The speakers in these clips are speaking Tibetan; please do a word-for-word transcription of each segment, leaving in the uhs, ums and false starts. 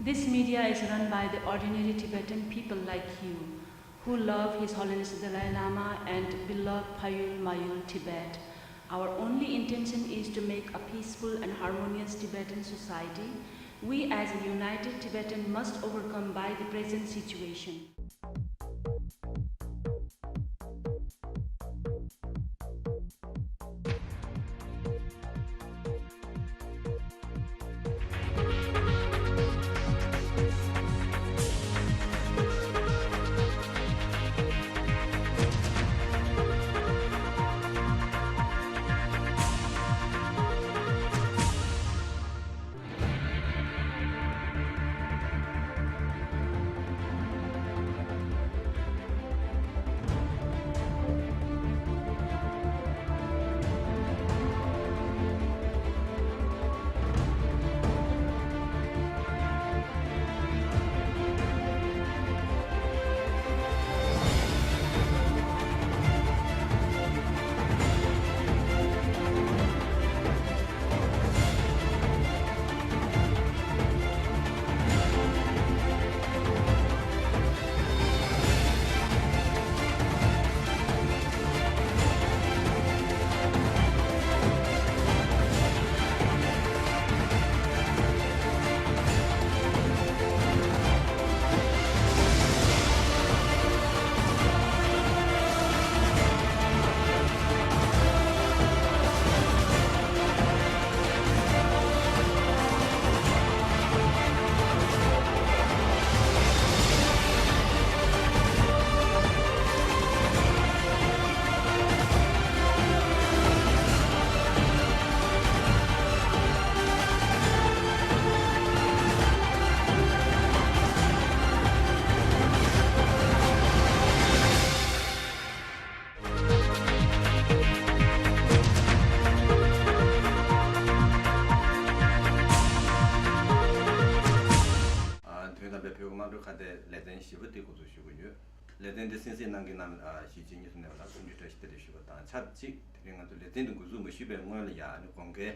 This media is run by the ordinary Tibetan people like you, who love His Holiness the Dalai Lama and beloved Phayul Mayul Tibet. Our only intention is to make a peaceful and harmonious Tibetan society. We as a united Tibetan must overcome by the present situation. ཨ། དོན་དམ་པའི་བོད་ཀྱི་དམངས་ཁྲོད་ཁ་བརྡའི་ལེ་ཚན་བཞི་པ་དེ་འགོ་འཛུགས་ཞུ་གི་ཡོད། ལེ་ཚན་འདི་གསན་གཟིགས་གནང་མཁན་རྣམས་ཨ་གཞིས་བྱེས་གཉིས་སུ་གནས་པ་ལ་སྐུ་མདུན་བཀྲ་ཤིས་བདེ་ལེགས་ཞུ་བ་དང་ཆབས་ཅིག་དེ་རིང་ང་ཚོ་ལེ་ཚན་འདི་འགོ་འཛུགས་མ་ཞུས་པའི་སྔོན་ལ་ཡ་ཨ་ནི་དགོངས་འགལ་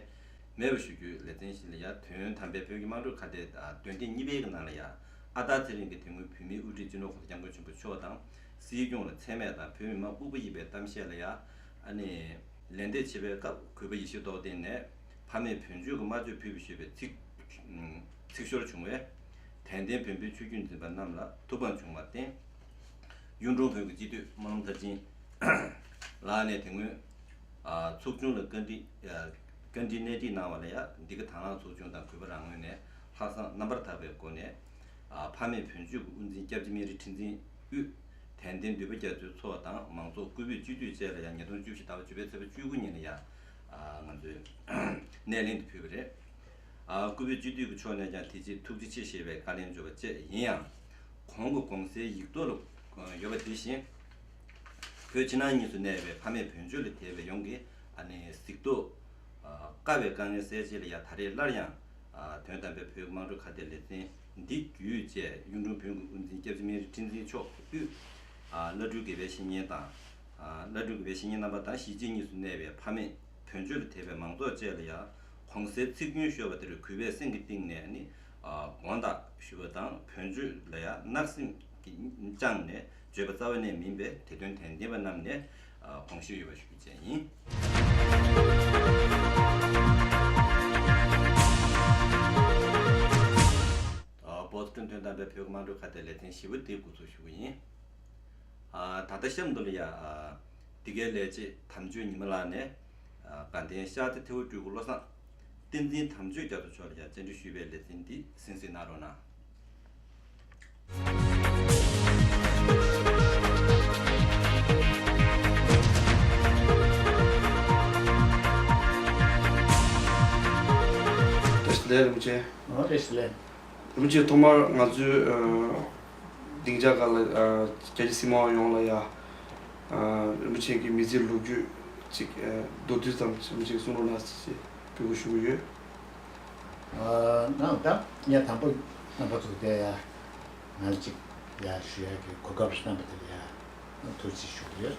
མེད་པ་ཞུ་རྒྱུའི་ལེ་ཚན་ཞིག་ལ་ཡ། དོན་དམ་པའི་བོད་ཀྱི་དམངས་ཁྲོད་ཁ་བརྡའི་ཨ་འདོན་ཐེངས་གཉིས་པའི་གི་ནང་ལ་ཡ། ཨ་སྟག་ཚེ་རིང་གིས་དེ་སྔོན་བོད་མིའི་དབུ་ཁྲིད་སྤྱི་ནོར་༸གོང་ས་༸སྐྱབས་མགོན་ཆེན་པོ་མཆོག་དང་། སྲིད་སྐྱོང་ལ་མཚན་སྨད་དང་བོད་མི་མང་དབུགས་པ་ཡིན་པའི་གཏམ་བཤད་ལ་ཡ། ཨ་ནི་ལན་འདེབས་བྱེད་པའི་སྐབས་གུས་པ་ཡེ་ཤེས་རྡོར་གདན་ནས་ཕ་མས་བོན་ཆོས་ཀྱི་སྨྲ་བརྗོད་ཕུལ་བ་ཞེས་པའི་ཚིག་ཚིག་ཤོར་བྱུང་བས། དད་ལྡན་བོན་པོའི་ཆོས་བརྒྱུད་འཛིན་པ་རྣམས་ལ་ཐུགས་ཕམ་བྱུང་བར་བརྟེན། གཡུང་དྲུང་བོན་གྱི་སྤྱི་འཐུས་སྨོན་ལམ་མཐར་ཕྱིན་ལགས་ནས་དེ་སྔོན་ཨ་ཚོགས་ཆུང་ལ་བཀའ་འདྲི་ཨ་བཀའ་འདྲི་གནས་འདྲི་གནང་བ་ལ་ཡ། འདི་ག་དང་བླངས་ཚོགས་ཆུང་དང་གུས་པ་རང་ངོས་ནས་ལྷག་བསམ་རྣམ་པར་དག་པའི་སྒོ་ནས་ཨ་ཕ་མས་བོན་ཆོས་ཀྱི་དབུ་འཛིན་སྐྱབས་རྗེ་སྨན་རི་ཁྲི་འཛིན་དབུས་དད་ལྡན་འདུས་པ་རྒྱ་མཚོའི་ཚོགས་དང་མང་ཚོགས་སྐུ་ཕེབས་སྤྱི་འཐུས་བཅས་ལ་ཡ། ཉིས་སྟོང་བཅུ་བཞི་ཟླ་བ་བཅུ་པའི་ཚེས་པ་བཅུ་དགུ་ཉིན་ལ་ཡ་ཨ་ང་ཚོས་སྣེ་ལེན་དུ་ཕུལ་བ་རེད། ཨ་སྐུ་ཕེབས་སྤྱི་འཐུས་ཀྱི་ཕྱོགས་ནས་ཀྱང་དེ་རྗེས་ཐུགས་རྗེ་ཆེ་ཞེས་པའི་བཀའ་ལན་བརྗོད་པ་བཅས་ཡིན་ཡང་། གོང་གི་གོང་གསལ་ཡིག་ཐོག་ལ་ཡོད་པ་དེ་བཞིན། བོད་ཕྱི་ནང་གཉིས་སུ་གནས་པའི་ཕ་མས་བོན་ཆོས་ལ་དད་པའི་ཡོངས་ཀྱི་ཨ་ནི་གཟིགས་རྟོག་ཨ་དཀའ་བའི་དཀའ་ངལ་སེལ་ཆེད་ལ་ཡ། ད་རེས་སླར་ཡང་ཨ་དོན་དམ་པའི་བོད་དམངས་ཁྲོད་ཁ་བརྡའི་ལེ་ཚན་འདི་བརྒྱུད་བཅས་གཡུང་དྲུང་བོན་གྱི་དབུ་འཛིན་སྐྱབས་རྗེ་སྨན་རི་ཁྲི་འཛིན་མཆོག་དབུས་ཨ་བླ་སྤྲུལ་དགེ་བའི་བཤེས་གཉེན་དང་། ཨ་བླ་སྤྲུལ་དགེ་བའི་བཤེས་གཉེན་རྣམ་པ་དང་གཞིས་བྱེས་གཉིས་སུ་གནས་པའི་ཕ་མས་བོན་ཆོས་ལ་དད་པའི་མང་ཚོགས་བཅས་ལ་ཡང་གོང་གསལ་ཚིག་སྐྱོན་ཤོར་བ་དེར་གུས་པའི་སེམས་ཀྱི་གཏིང་ནས་ནི་ཨ་དགོངས་དག་ཞུ་བ་དང་། བོན་ཆོས་ལ་ཡང་བརྣག་སེམས་ཀྱིས་བཅངས་ནས་བརྗོད་པ་རྩ་བ་ནས་མིན་པས། དེ་དོན་དད་ལྡན་པ་རྣམས་ནས་ཨ་དགོངས་ཞིབ་ཡོད་པ་ཞུ་རྒྱུ་བཅས་ཡིན། ཨ་བོ་སི་ཊོན་དོན་དམ་པའི་བོད་དམངས་ཁྲོད་ཁ་བརྡའི་ལེ་ཚན་བཞི་པ་དེ་འགོ་འཛུགས་ཞུ་གི་ཡིན། ཨ་ད་ལྟ་གཤམ་དུ་ལ་ཡ་ཨ་འདི་གའི་ལས་བྱེད་དམ་ཆོས་ཉི་མ་ལགས་ནས་ཨ་དགའ་ལྡན་ཤར་རྩེ་ཐེའུ་སྤྲུལ་སྐུ་བློ་བཟང་བསྟན་འཛིན་དམ་ཆོས་རྒྱ་མཚོ་མཆོག་ལ་ཡ་བཅར་འདྲི་ཞུས་པའི་ལེ་ཚན་འདི་གསན་གཟིགས་གནང་རོགས་གནང་། བཀྲ་ཤིས་བདེ་ལེགས་རིན་པོ་ཆེ། ཨོ་བཀྲ་ཤིས་བདེ་ལེགས། རིན་པོ་ཆེ་ཐོག་མར་ང་ཚོའི་ཨ་སྡིངས་ཆ་ཁག་ལ་ཨ་རྒྱ་ཆེ་གཟིགས་མོ་བ་ཡོངས་ལ་ཡ་ཨ་རིན་པོ་ཆེ་གི་མི་ཚེའི་ལོ་རྒྱུས་ཅིག་ཨ་མདོར་བསྡུས་ཙམ་རིན་པོ་ཆེ་གིས་གསུང་རོགས་གནང་ཞེས་འབོད་སྐུལ་ཞུ་གི་ཡོད། ཨ་ནང་ད་ངས་དང་པོ་རྣམ་པ་ཚོ་དེ་ཡ་ང་ཅིག་ཡ་ཞུ་ཡ་གི་གོ་སྐབས་གནང་བ་དེ་ལ་ཡ་ཐུགས་རྗེ་ཆེ་ཞུ་གི་ཡོད།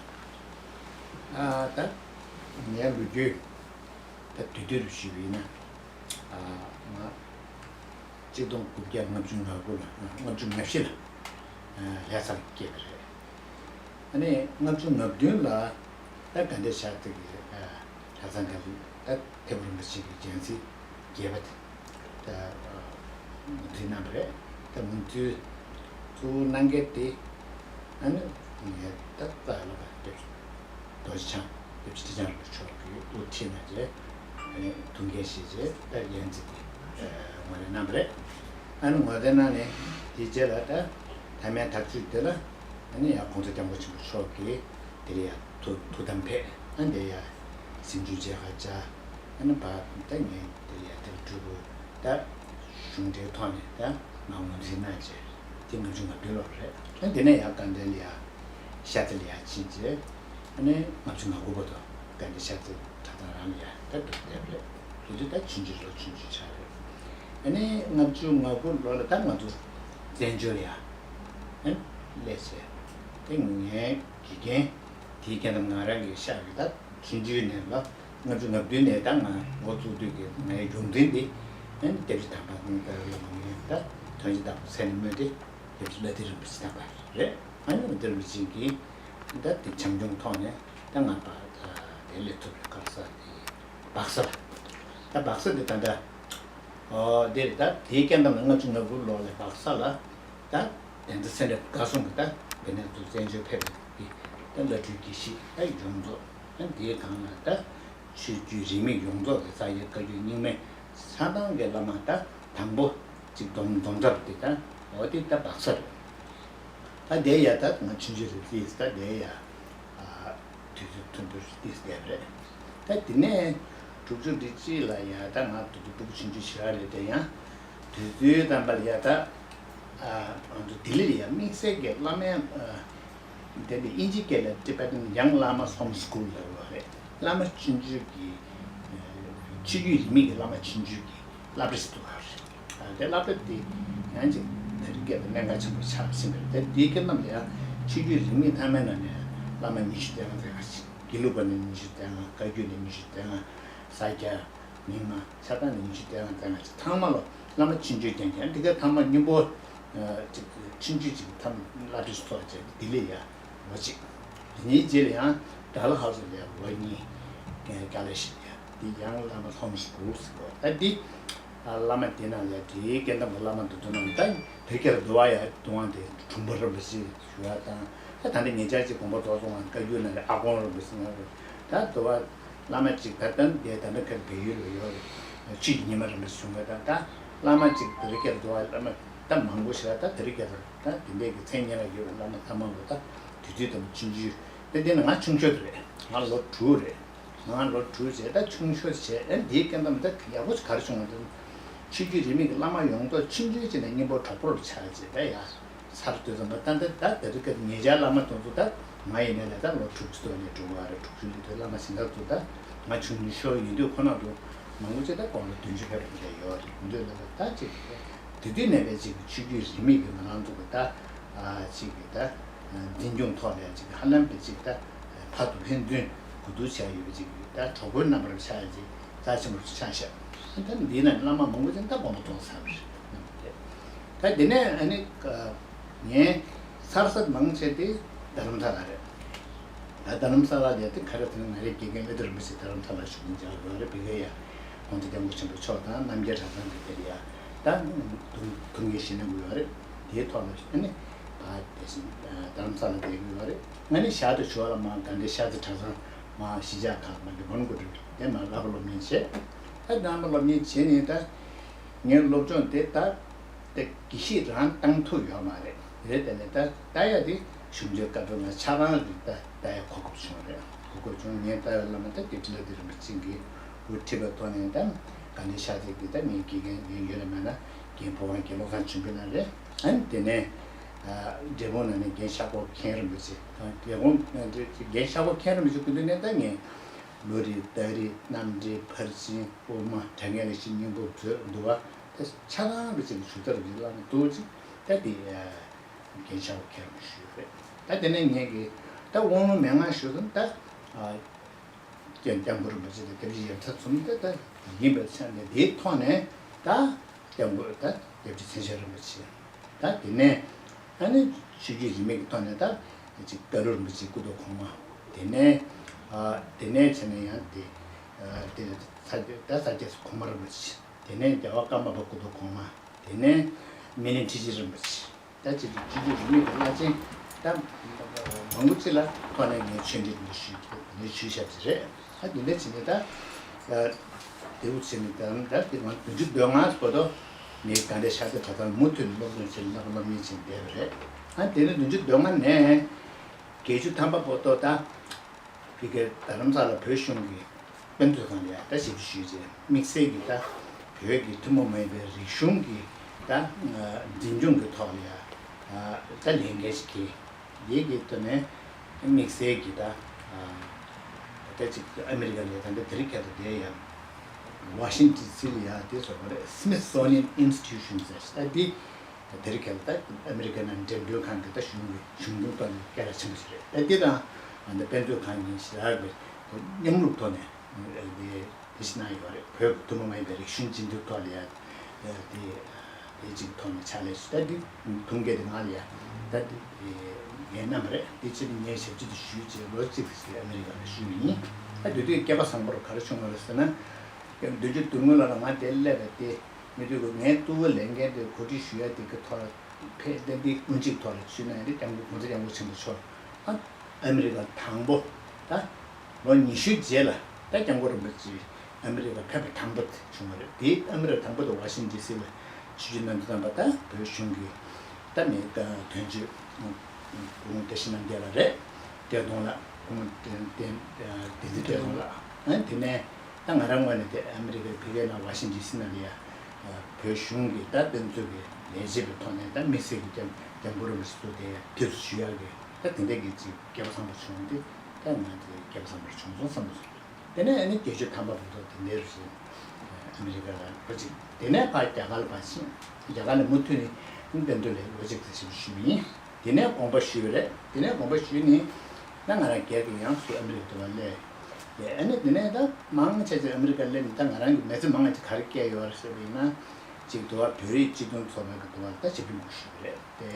ཨ་ད་ངའི་ལོ་རྒྱུས་ད་བསྡུས་བསྡུས་རུ་ཞུས་པ་ཡིན་ན། ཨ་ང་ གཅིག་སྟོང་དགུ་བརྒྱ་ལྔ་བཅུ་ང་དགུ་ལ་ལྔ་བཅུ་ང་བཞི་ལ་ལྷ་སར་སྐྱེས་པ་རེད། ཨ་ནི་ལྔ་བཅུ་ང་བདུན་ལ་ད་དགའ་ལྡན་ཤར་རྩེ་གི་གྲྭ་ཚང་ག་ལ་ད་ཐེག་པ་རིན་པོ་ཆེ་གི་སྦྱིན་སྲེག་རྒྱས་པ་དེ་ད་ངོས་འཛིན་གནང་བ་རེད། ད་ངོས་འཛིན་གཙོ་བོ་གནང་མཁན་དེ་ཨ་ནི་ངས་ད་ད་ལ་བ་རེད། རྡོ་རྗེ་འཆང་སྐྱབས་རྗེ་ཁྲི་བྱང་རིན་པོ་ཆེ་མཆོག་གིས་དབུ་ཁྲིད་གནང་བྱས་ཐུགས་འགན་བཞེས་བྱས་ད་ཡན་ཙི་དེ་ངོས་ལེན་གནང་བ་རེད། ཨ་ནི་ངོས་ལེན་གནང་ནས་དེའི་རྗེས་ལ་ད་མཐའ་མའི་དར་ལྕོག་དེ་ལ་ཨ་ནི་ཡང་༸གོང་ས་༸སྐྱབས་མགོན་ཆེན་པོ་མཆོག་གིས་དེར་ཡང་ཐུགས་ཐུགས་དམ་ཕེབས། ཨ་ནི་དེ་ཡང་གཟིམ་ཆུང་མཇལ་ཁ་བཅར། ཨ་ནི་བར་ད་ངས་དེ་ཡང་དེར་སྤྲུལ་སྐུ་ད་གཞུང་འབྲེལ་ཐོག་ནས་ད་ང་ངོས་འཛིན་གནང་བྱས་དེ་ལྔ་བཅུ་ང་བདུན་ལོར་རེད། ཨ་ནི་དེ་ནས་ཡང་དགའ་ལྡན་ལ་ཡང་ཤར་རྩེ་ལ་ཡར་ཕྱིན་རྗེས་ཨ་ནི་ལྔ་བཅུ་ང་དགུ་བར་དུ་དགའ་ལྡན་ཤར་རྩེ་གྲྭ་ཚང་རང་ལ་ཡར་ད་འདུག་བསྡད་པ་རེད། དེ་དུས་ད་ཆུང་ཆུང་ལོ་ཆུང་ཆུང་ཆགས་རེད། ཨ་ནི་ལྔ་བཅུ་ང་དགུ་ལོ་ལ་ད་ང་ཚོ་བཙན་བྱོལ་ལ་ཡར་ཨ་ནི་སླེབས་བྱས་དེ་ངའི་དགེ་རྒན་དེའི་སྐད་དམ་ང་རང་གི་ཤག་གི་ད་ཆུང་ཆུང་ནས་ལ་ལྔ་བཅུ་ང་བདུན་ནས་ད་ང་འགོ་བཙུགས་དུས་ཀྱི་ངའི་རྒྱུགས་འཛིན་དེ་ཨ་ནི་སྐྱབས་རྗེ་དམ་པ་ཀུན་དགའ་ལ་ངས་ད་དོན་གྱི་བདག་པོ་མཚན་ནས་སྨོས་ཏེ་སྐྱབས་རྗེ་བླ་བདེ་རིན་པོ་ཆེ་དམ་པ་རེད། ཨ་ནི་བླ་བདེ་རིན་པོ་ཆེ་གིས་ད་དེ་བྱམས་སྐྱོང་ཐོག་ནས་ད་ང་ད་དེ་སླེབས་ཐུབ་པའི་ག་རེ་ཟེར་དེ་སྦག་ས་ལ་ད་སྦག་ས་དེ་ད་ད་ཨོ་དེ་རེད། ད་དེའི་སྐད་དམ་ལ་ལྔ་བཅུ་ང་དགུ་ལོ་ལ་སྦག་ས་ལ་ད་དེ་ཚོ་སེ་འབྲས་བུ་དགའ་གསུམ་གྱི་ད་དེ་ནས་ཚུར་བཙན་བྱོལ་ཕེབས་པའི་ད་བླ་སྤྲུལ་དགེ་བཤེས་ད་ཡོངས་རྫོགས་ཨ་དེའི་སྒང་ལ་ད་ཆོས་བརྒྱུད་རིས་མེད་ཡོངས་རྫོགས་ཀྱི་རྩ་བའི་བཀའ་བརྒྱུད་རྙིང་མའི་ཆ་ཚང་གི་བླ་མ་ད་དང་པོ་གཅིག་སྡོམ་སྡོམ་ཚར་དེ་ད་འོ་དེ་ད་སྦག་ས་རེད། ད་དེ་ཡ་ད་ང་ཆུང་ཆུང་རེད་དེ་ད་དེ་ཡ། དུས་ཚོད་ཐུང་ཐུང་ཏིས་བསྡད་པ་རེད། ད་དེ་ནས་དྲུག་ཅུ་རེ་གཅིག་ལ་ཡ་ད་ང་དུ་དུ་ཕྲུ་གུ་ཆུང་ཆུང་ཞིག་རག་རེད། དེ་ཡང་དུས་ཚོད་ཙམ་པ་ལ་ཡ་ད་ང་ཚོ་ལྡི་ལི་ལ་ཡ་དམིགས་བསལ་གྱི་བླ་མའི་དེ་ནི་དབྱིན་ཇི་སྐད་ལ་Tibetan Young Lama Home School ལབ་ཡོད་རེད། བླ་མ་ཆུང་ཆུང་གི་ཆོས་བརྒྱུད་རིས་མེད་ཀྱི་བླ་མ་ཆུང་ཆུང་གི་བསླབ་གྲྭ་ཞིག་འདུག་ག་རེད། དེ་བསླབ་གྲྭ་དེ་ཡང་ཅིག་དེ་རིང་སྐད་དུ་གནད་འགག་ཆེན་པོ་ཆགས་ཟིན་པ་རེད། དེ་དེའི་སྐད་རྣམས་ལ་ཡང་ཆོས་བརྒྱུད་རིས་མེད་ཚང་མའི་ནང་ནས་བླ་མ་ཉི་ཤུ་རྩ་ལྔ་རྩ་ལྔ་ཞིག་དགེ་ལུགས་པ་ནས་ཉི་ཤུ་རྩ་ལྔ། བཀའ་བརྒྱུད་ནས་ཉི་ཤུ་རྩ་ལྔ། ས་སྐྱ་མི་མང་ཆ་ཚང་ནས་ཉི་ཤུ་རྩ་ལྔ་རྩ་ལྔ་ཞིག་ཚང་མ་ལོ་བླ་མ་ཆུང་ཆུང་རྐྱང་རྐྱང་དེ་ག་ཚང་མ་མཉམ་པོ་ཅིག་ཆུང་ཆུང་ཅིག་ཐམ་བསླབ་གྲྭ་ཞིག་ཚོགས་བྱས་ལྡི་ལི་ཡ་ལོ་གཅིག་དེ་ནས་རྗེས་ལ་ཡང་ཌལ་ཧོ་སི་ལ་ཡ་ལོ་གཉིས། ཀ་ལ་ཤི་ཡ་དེ་ཡང་བླ་མ་ལྷོམ་སི་ཀུལ་ཟེར་གོ་ད་འདི། ཨ་བླ་མ་དེ་ནང་ལ་དེའི་སྐད་འདམ་གྱི་བླ་མ་འདི་ཚོ་རྣམས་ད་དེ་སྐད་འདུལ་བ་ཡ་འདུལ་བ་དེ་དྲུང་པ་རིན་པོ་ཆེ་ཞུ་བ་དང་། ད་ད་ལྟ་ཉེ་ཆར་གྱི་དགོངས་པ་རྫོགས་སོང་བ་བཀའ་བརྒྱུད་ནང་ལ་ཨ་དཀོན་རིན་པོ་ཆེ་ཡང་རེད། ད་འདུལ་བ་བླ་མ་གཅིག་ད་ལྟ་འདི་ད་ལྟ་ཁ་བལ་ཡུལ་ལ་ཡོད་རེད། ཆོས་ཀྱི་ཉི་མ་རིན་པོ་ཆེ་བྱུང་བ་དང་ད་བླ་མ་གཅིག་དེ་རིང་སྐད་འདུལ་བ་བླ་མ་ད་མང་པོ་ཞིག་ད་དེ་རིང་སྐད་ད་དེ་འདྲའི་གི་མཚན་སྙན་ལ་ཡོད་པའི་བླ་མ་ཚང་མ་ལོ་ད་དུས་ཚོད་དང་ཆུང་ཆུང་ད་འདི་ནི་ང་ཆུང་ཤོས་དེ་རེད། ང་ལོ་དྲུག་རེད། ང་ལོ་དྲུག་བྱས་ད་ཆུང་ཤོས་བྱས་ཨ་འདིའི་སྐད་འདམ་ད་ཡག་པོ་ཞིག་ག་རེ་བྱུང་བ་དེ། ཆོས་བརྒྱུད་རིས་མེད་ཀྱི་བླ་མ་ཡོངས་རྫོགས་ཆུང་ཆུང་བྱས་ནས་མཉམ་པོ་གྲོགས་པོར་ཆགས་བྱས་ད་ཡ། ཚར་དུས་ཙམ་པ་ད་ལྟ་ད་ད་རེས་ཀྱི་ཉེ་ཆར་བླ་མ་དེ་ཚོ་ད་ང་ཡིན་ནའི་ལས་ད་ལོ་དྲུག་ཅུ་ཙམ་ནས་འགྲོ་གི་རེད། དྲུག་ཅུ་ལས་དུས་བླ་མ་གཞན་དག་ཚོ་ད་ང་ཆུང་ཆུང་ཤོས་ཡིན་དུས་ཁོ་ན་ཚོ་མང་པོ་ཅིག་ད་དགོང་ལ་བདུན་ཅུ་ཕེབས་པ་འདྲ་ཡོད་རེད། འདི་ལ་ད་ཅིག་དེ་དུས་ནས་བས་ཅིག་ཆོས་བརྒྱུད་རིས་མེད་ཀྱི་ང་རང་ཚོ་གི་ད་ཅིག་གི་ད་འཛིན་སྐྱོང་ཐོག་ལ་ཅིག་ཧ་ལམ་པའི་ཅིག་ད་ཕར་ཚུར་ཕན་ཚུན་གོ་བསྡུར་བྱས་ཡོད་པའི་ཅིག་ད་གྲོགས་པོའི་རྣམ་པར་ཆགས་ཡོད་ཅིག་རྩ་ཆེན་པོ་ཆགས་ཤག་ད་འདི་ན་བླ་མ་མང་པོ་ཅིག་ད་དགོངས་པ་རྫོགས་ཚར་བ་རེད། ད་དེ་ནས་ཨ་ནི་ངས་གསར་གསར་མང་ཆེ་དེ་རྡ་རམ་ས་ལ་རེད། ད་རྡ་རམ་ས་ལ་ལས་དེ་ག་རེ་དེ་ནི་ང་རའི་དགེ་རྒན་བླ་བདེ་རིན་པོ་ཆེ་རྡ་རམ་ས་ལ་བཞུགས་གནས་མཇལ་ཡོད་རེད། བི་ག་ཡ་ཁོང་ཚོ་སྐྱབས་མགོན་ཆེན་པོ་མཆོག་དང་རྣམ་རྒྱལ་གྲྭ་ཚང་དེ་དེར་ཡ་ད་ཐུགས་ཐུགས་འགན་བཞེས་གནང་གི་ཡོད་རེད། དེའི་ཐོག་ལ་ཨ་ནི་ད་དེ་བཞིན་རྡ་རམ་ས་ལ་བསྡད་ཀྱི་ཡོད་རེད། ང་ནི་ཞག་དེ་ཞོར་ལ་མ་དགའ་ལྡན་ཤར་རྩེ་གྲྭ་ཚང་མ་གཞིས་ཆགས་ཁག་མ་གི་མོན་གྷོ་འགྲོ་གི་དེ་མ་བསླབ་པ་སློབ་གཉེར་བྱས། ད་བསླབ་པ་སློབ་གཉེར་བྱས་ནས་ད། ངའི་སློབ་སྦྱོང་དེ་ད་དེ་དགེ་བཤེས་རང་བཏང་ཐུབ་ཡོད་མ་རེད། རེད་དེ་ནས་ད་ད་ཡ་དེ་གཞུང་འབྲེལ་བཀའ་བློན་ལ་ཆ་ཚང་རེད། ད་ད་ཡ་གོ་སྐབས་བྱུང་རེད། གོ་སྐབས་བྱུང་ངས་ད་ཡ་བླ་མ་ད་དགེ་བཤེས་བླ་བདེ་རིན་པོ་ཆེ་གིས་འུ་ཁྲིད་པ་ཐོག་ནས་ད་དགའ་ལྡན་ཤར་རྩེ་གི་ད་ངའི་དགེ་རྒན་ངའི་ཡོད་ལ་མེད་ན་རྒན་ཕོ་བྲང་དགེ་སློང་ཁང་ཆེན་པོའི་ནང་རེད། ཨ་ནི་དེ་ནས་འབྲས་སྤུངས་ནང་ནས་རྒན་ཤར་ཁོག་མཁན་རིན་པོ་ཆེ་དང་རྒན་ཁོང་རྒན་ཤར་ཁོག་མཁན་རིན་པོ་ཆེ་སྐུ་མདུན་ནས་ད་ངས་ལོ་རེ་ཟླ་རེ་གནམ་འབྲས་ཕར་ཕྱིན་དབུ་མ་དྲང་ངེས་ལ་ཞིག་སྙིང་པོ་བཟོས་འདུག་བ། ད་ཆ་ཚང་རུ་ཅིག་ཞུ་དར་གྱི་བླ་མ་ཏོག་ཅིག་ད་དེ་རྒན་ཤར་ཁོག་མཁན་རིན་པོ་ཆེ་ཞུས་རེད། ད་དེ་ནས་ངས་ཀྱི་ད་དབང་ལུང་མན་ངག་ཞུ་ཙམ་ད་སྐྱབས་སྐྱབས་མགོན་རིན་པོ་ཆེ་དང་སྐྱབས་རྗེ་ཡབ་ཚ་ཚུམ་ད་ད་ཡིན་པའི་ཆ་ནས་དེའི་ཐོག་ནས་ད་སྐྱབས་མགོན་ད་ སྐྱབས་རྗེ་མཚན་བྱོན་རིན་པོ་ཆེ། ད་དེ་ནས་ཨ་ནི་ཆོས་བརྒྱུད་རིས་མེད་ཀྱི་ཐོག་ནས་ད་ཅིག་བཀའ་བློན་རིན་པོ་ཆེ་སྐུ་ཐོག་གོང་མ། དེ་ནས་ཨ་དེ་ནས་བྱས་ན་ཡང་དེ་ཨ་དེ་ས་སྐྱ་ད་ས་སྐྱ་གོང་མ་རིན་པོ་ཆེ། དེ་ནས་རྒྱལ་བ་ཀརྨ་པ་སྐུ་ཐོག་གོང་མ། དེ་ནས་སྨིན་གླིང་ཁྲི་ཆེན་རིན་པོ་ཆེ། ད་ཅིག་སྤྱི་འཐུས་རིས་མེད་ཀྱི་བླ་ཆེན་ད་མང་པོ་ཅིག་ལ་ཐོག་ནས་ངས་ཆོས་འབྲེལ་འདི་ཞུས་ངས་ཞུས་བཞག་པ་ཅིག་རེད། ད་འདི་འདྲ་བྱས་ནས་ད་ལྟེ་བུ་བྱས་ནས་ད་ད་དེ་ང་བདུན་ཅུ་དོན་ལྔ་བར་དུ་ངས་དགའ་ལྡན་ཤར་རྩེ་གྲྭ་ཚང་མུ་མཐུད་ནས་སློབ་སྦྱོང་བྱས་ནས་བསླབ་པ་སློབ་གཉེར་བྱས་ནས་བསྡད་པ་རེད། ད་དེ་ནས་བདུན་ཅུ་དོན་ལྔ་ནས་བརྒྱད་ཅུ་ཐམ་པ་བར་དུ་ད། དེ་གའི་རྡ་རམ་ས་ལ་བོད་གཞུང་གི་དཔེ་མཛོད་ཁང་ལ་ཡ་ད་ཞིབ་ཞུས་རྗེས་དམིགས་བསལ་གྱི་ད་བོད་ཀྱི་ཐུན་མོང་མ་ཡིན་པའི་རིག་གཞུང་གི་ད་འཛིན་སྐྱོང་གི་ཐོག་ལ་ཡ་ད་ལས་འགན་ཞིག་གིས་ཡིག་གི་ཐོག་ནས་དམིགས་བསལ་གྱི་ད་ད་ཅིག་ཨ་མི་རི་ཀ་ལ་ད་ལྟ་དེ་རིང་ཁ་ཐུག་དེ་ཡ་ཝ་ཤིང་ཊོན་ཌི་སི་ལ་ཡ་དེ་ཚོ་བ་རེད། Smithsonian Institution ཟེར་ད་འདི། དེར་ཁེལ་ད་ཨ་མི་རི་ཀ་ནང་འགྲེམས་སྟོན་ཁང་གི་ད་གཞུང་གི་གཞུང་གཞུང་ཐོག་ནས་སྐད་གྲགས་ཆེན་པོ་ཞིག་རེད། ད་འདི་དང་ཨ་ནི་དཔེ་མཛོད་ཁང་གཉིས་ཞེ་དྲག་གི་མཉམ་རུབ་ཐོག་ནས་དེ་དེ་ཞིག་གནང་ཡོད་རེད། བོད་ཀྱི་ཐུན་མོང་མ་ཡིན་པའི་རིག་གཞུང་སྤྱི་འཐུས་ཐོག་ལ་ཡ་དེ་དེ་གཅིག་ཐོག་ནས་ཕྱག་ལས་ཞུ། ད་འདི་ཐུང་སྐད་དེ་ང་ལ་ཡ་ད་འདི་ངས་གནང་བ་རེད། དེ་ཕྱིར་ངས་ཞབས་ཕྱི་དེ་ཞུས་རྗེས་ལོ་གཅིག་ཙམ་ཞིག་ཨ་མི་རི་ཀ་ལ་བཞུགས་ཡིན། ད་དེ་དུས་སྐལ་པ་བཟང་པོར་ག་རེ་བྱུང་བ་རེད་ཟེར་ན། བདུན་ཅུ་དོན་དགུ་ལོ་ལ་ང་དེར་སླེབས་པ་དེ། མི་དུས་ཀྱི་ངའི་ལྟེ་བའི་ལས་འགན་དེ་གོ་སྒྲིག་ཞུ་ཡ་དེ་གི་ཐོག་ལ་ཕེབས་ཏེ་འདི་དབུ་འབྱེད་ཐོག་ལ་ཚུད་ན་ཡང་དེ་སྐྱབས་མགོན་༸གོང་ས་༸སྐྱབས་མགོན་ཆེན་པོ་མཆོག་ཨ་ཨ་མི་རི་ཀ་དང་པོ་ད་ལོ་ཉི་ཤུ་རྗེས་ལ་ད་སྐྱབས་མགོན་རིན་པོ་ཆེ་ཨ་མི་རི་ཀ་ཕེབས་པ་དང་པོ་དེ་བྱུང་བ་རེད། དེ་ཨ་མི་རི་ཀ་དང་པོ་དེ་ཝ་ཤིང་ཊོན་ཌི་སི་ལ་ཆིབས་བསྒྱུར་གནང་དུས་ཙམ་པ་ད་བོད་གཞུང་གི་ད་མི་དོན་གཅོད་སྐུ་ངོ་བཀྲ་ཤིས་རྣམ་རྒྱལ་ལགས་རེད། བཀྲས་མཐོང་ལགས། སྐུ་ངོ་བསྟན་བསྟན་བསྟན་འཛིན་བཀྲས་མཐོང་ལགས། ཨ་དེ་ནས། ད་ང་རང་ངོས་ནས་དེ་ཨ་མི་རི་ཀའི་ཕ་གིའི་ནང་ཝ་ཤིང་ཊོན་ཌི་སི་ནང་ལ་ཡ་བོད་གཞུང་གི་ད་དཔེ་མཛོད་ཀྱི་ལས་བྱེད་པའི་ཐོག་ནས་ད་དམིགས་བསལ་གྱི་སྐྱབས་སྐྱབས་མགོན་རིན་པོ་ཆེ་ཚོ་དེ་དེ་ཚོ་ཞུ་ཡག་གི་ད་དེ་འདྲ་གི་ཅིག་སྐལ་པ་བཟང་པོ་བྱུང་སྟེ། ད་ང་དེ་སྐལ་པ་བཟང་པོ་བྱུང་སོང་བསམ་པ་སོང་། དེ་ནས་ཨ་ནི་བརྒྱད་ཅུ་ཐམ་པ་བར་དུ་དེ་འདྲ་རུ་ཕྱིན། ཨ་མི་རི་ཀ་ལ་ལོ་གཅིག་དེ་ནས་ཕར་རྒྱ་གར་ལ་ཕར་ཕྱིན། རྒྱ་གར་ནས་མུ་མཐུད་ནས་དཔེ་མཛོད་ལ་ལོ་གཅིག་ཙམ་ཞིག་བཞུགས་པ་ཡིན། དེ་ནས་དགོངས་པ་ཞུས་པ་རེད། དེ་ནས་དགོངས་པ་ཞུས་ནས་ད་ང་རང་སྒེར་གྱི་ཡང་སུ་ཨ་མི་རི་ཀ་དུ་བ་སླེབས། ཨ་ནི་དེ་ནས་ད་མང་ཆེ་ཆེ་ཨ་མི་རི་ཀ་སླེབས་ནས་ད་ང་རང་གི་མི་ཚེ་མང་ཆེ་ག་རེ་བསྐྱལ་ཡོད་རེད་ཟེར་བ་ཡིན་ན། གཅིག་དུ་བ་བོད་རིགས་སྤྱི་མཐུན་ཚོགས་པའི་གི་དུ་བ་ད་ཞབས་ཕྱི་མང་ཞུས་པ་རེད། དེ་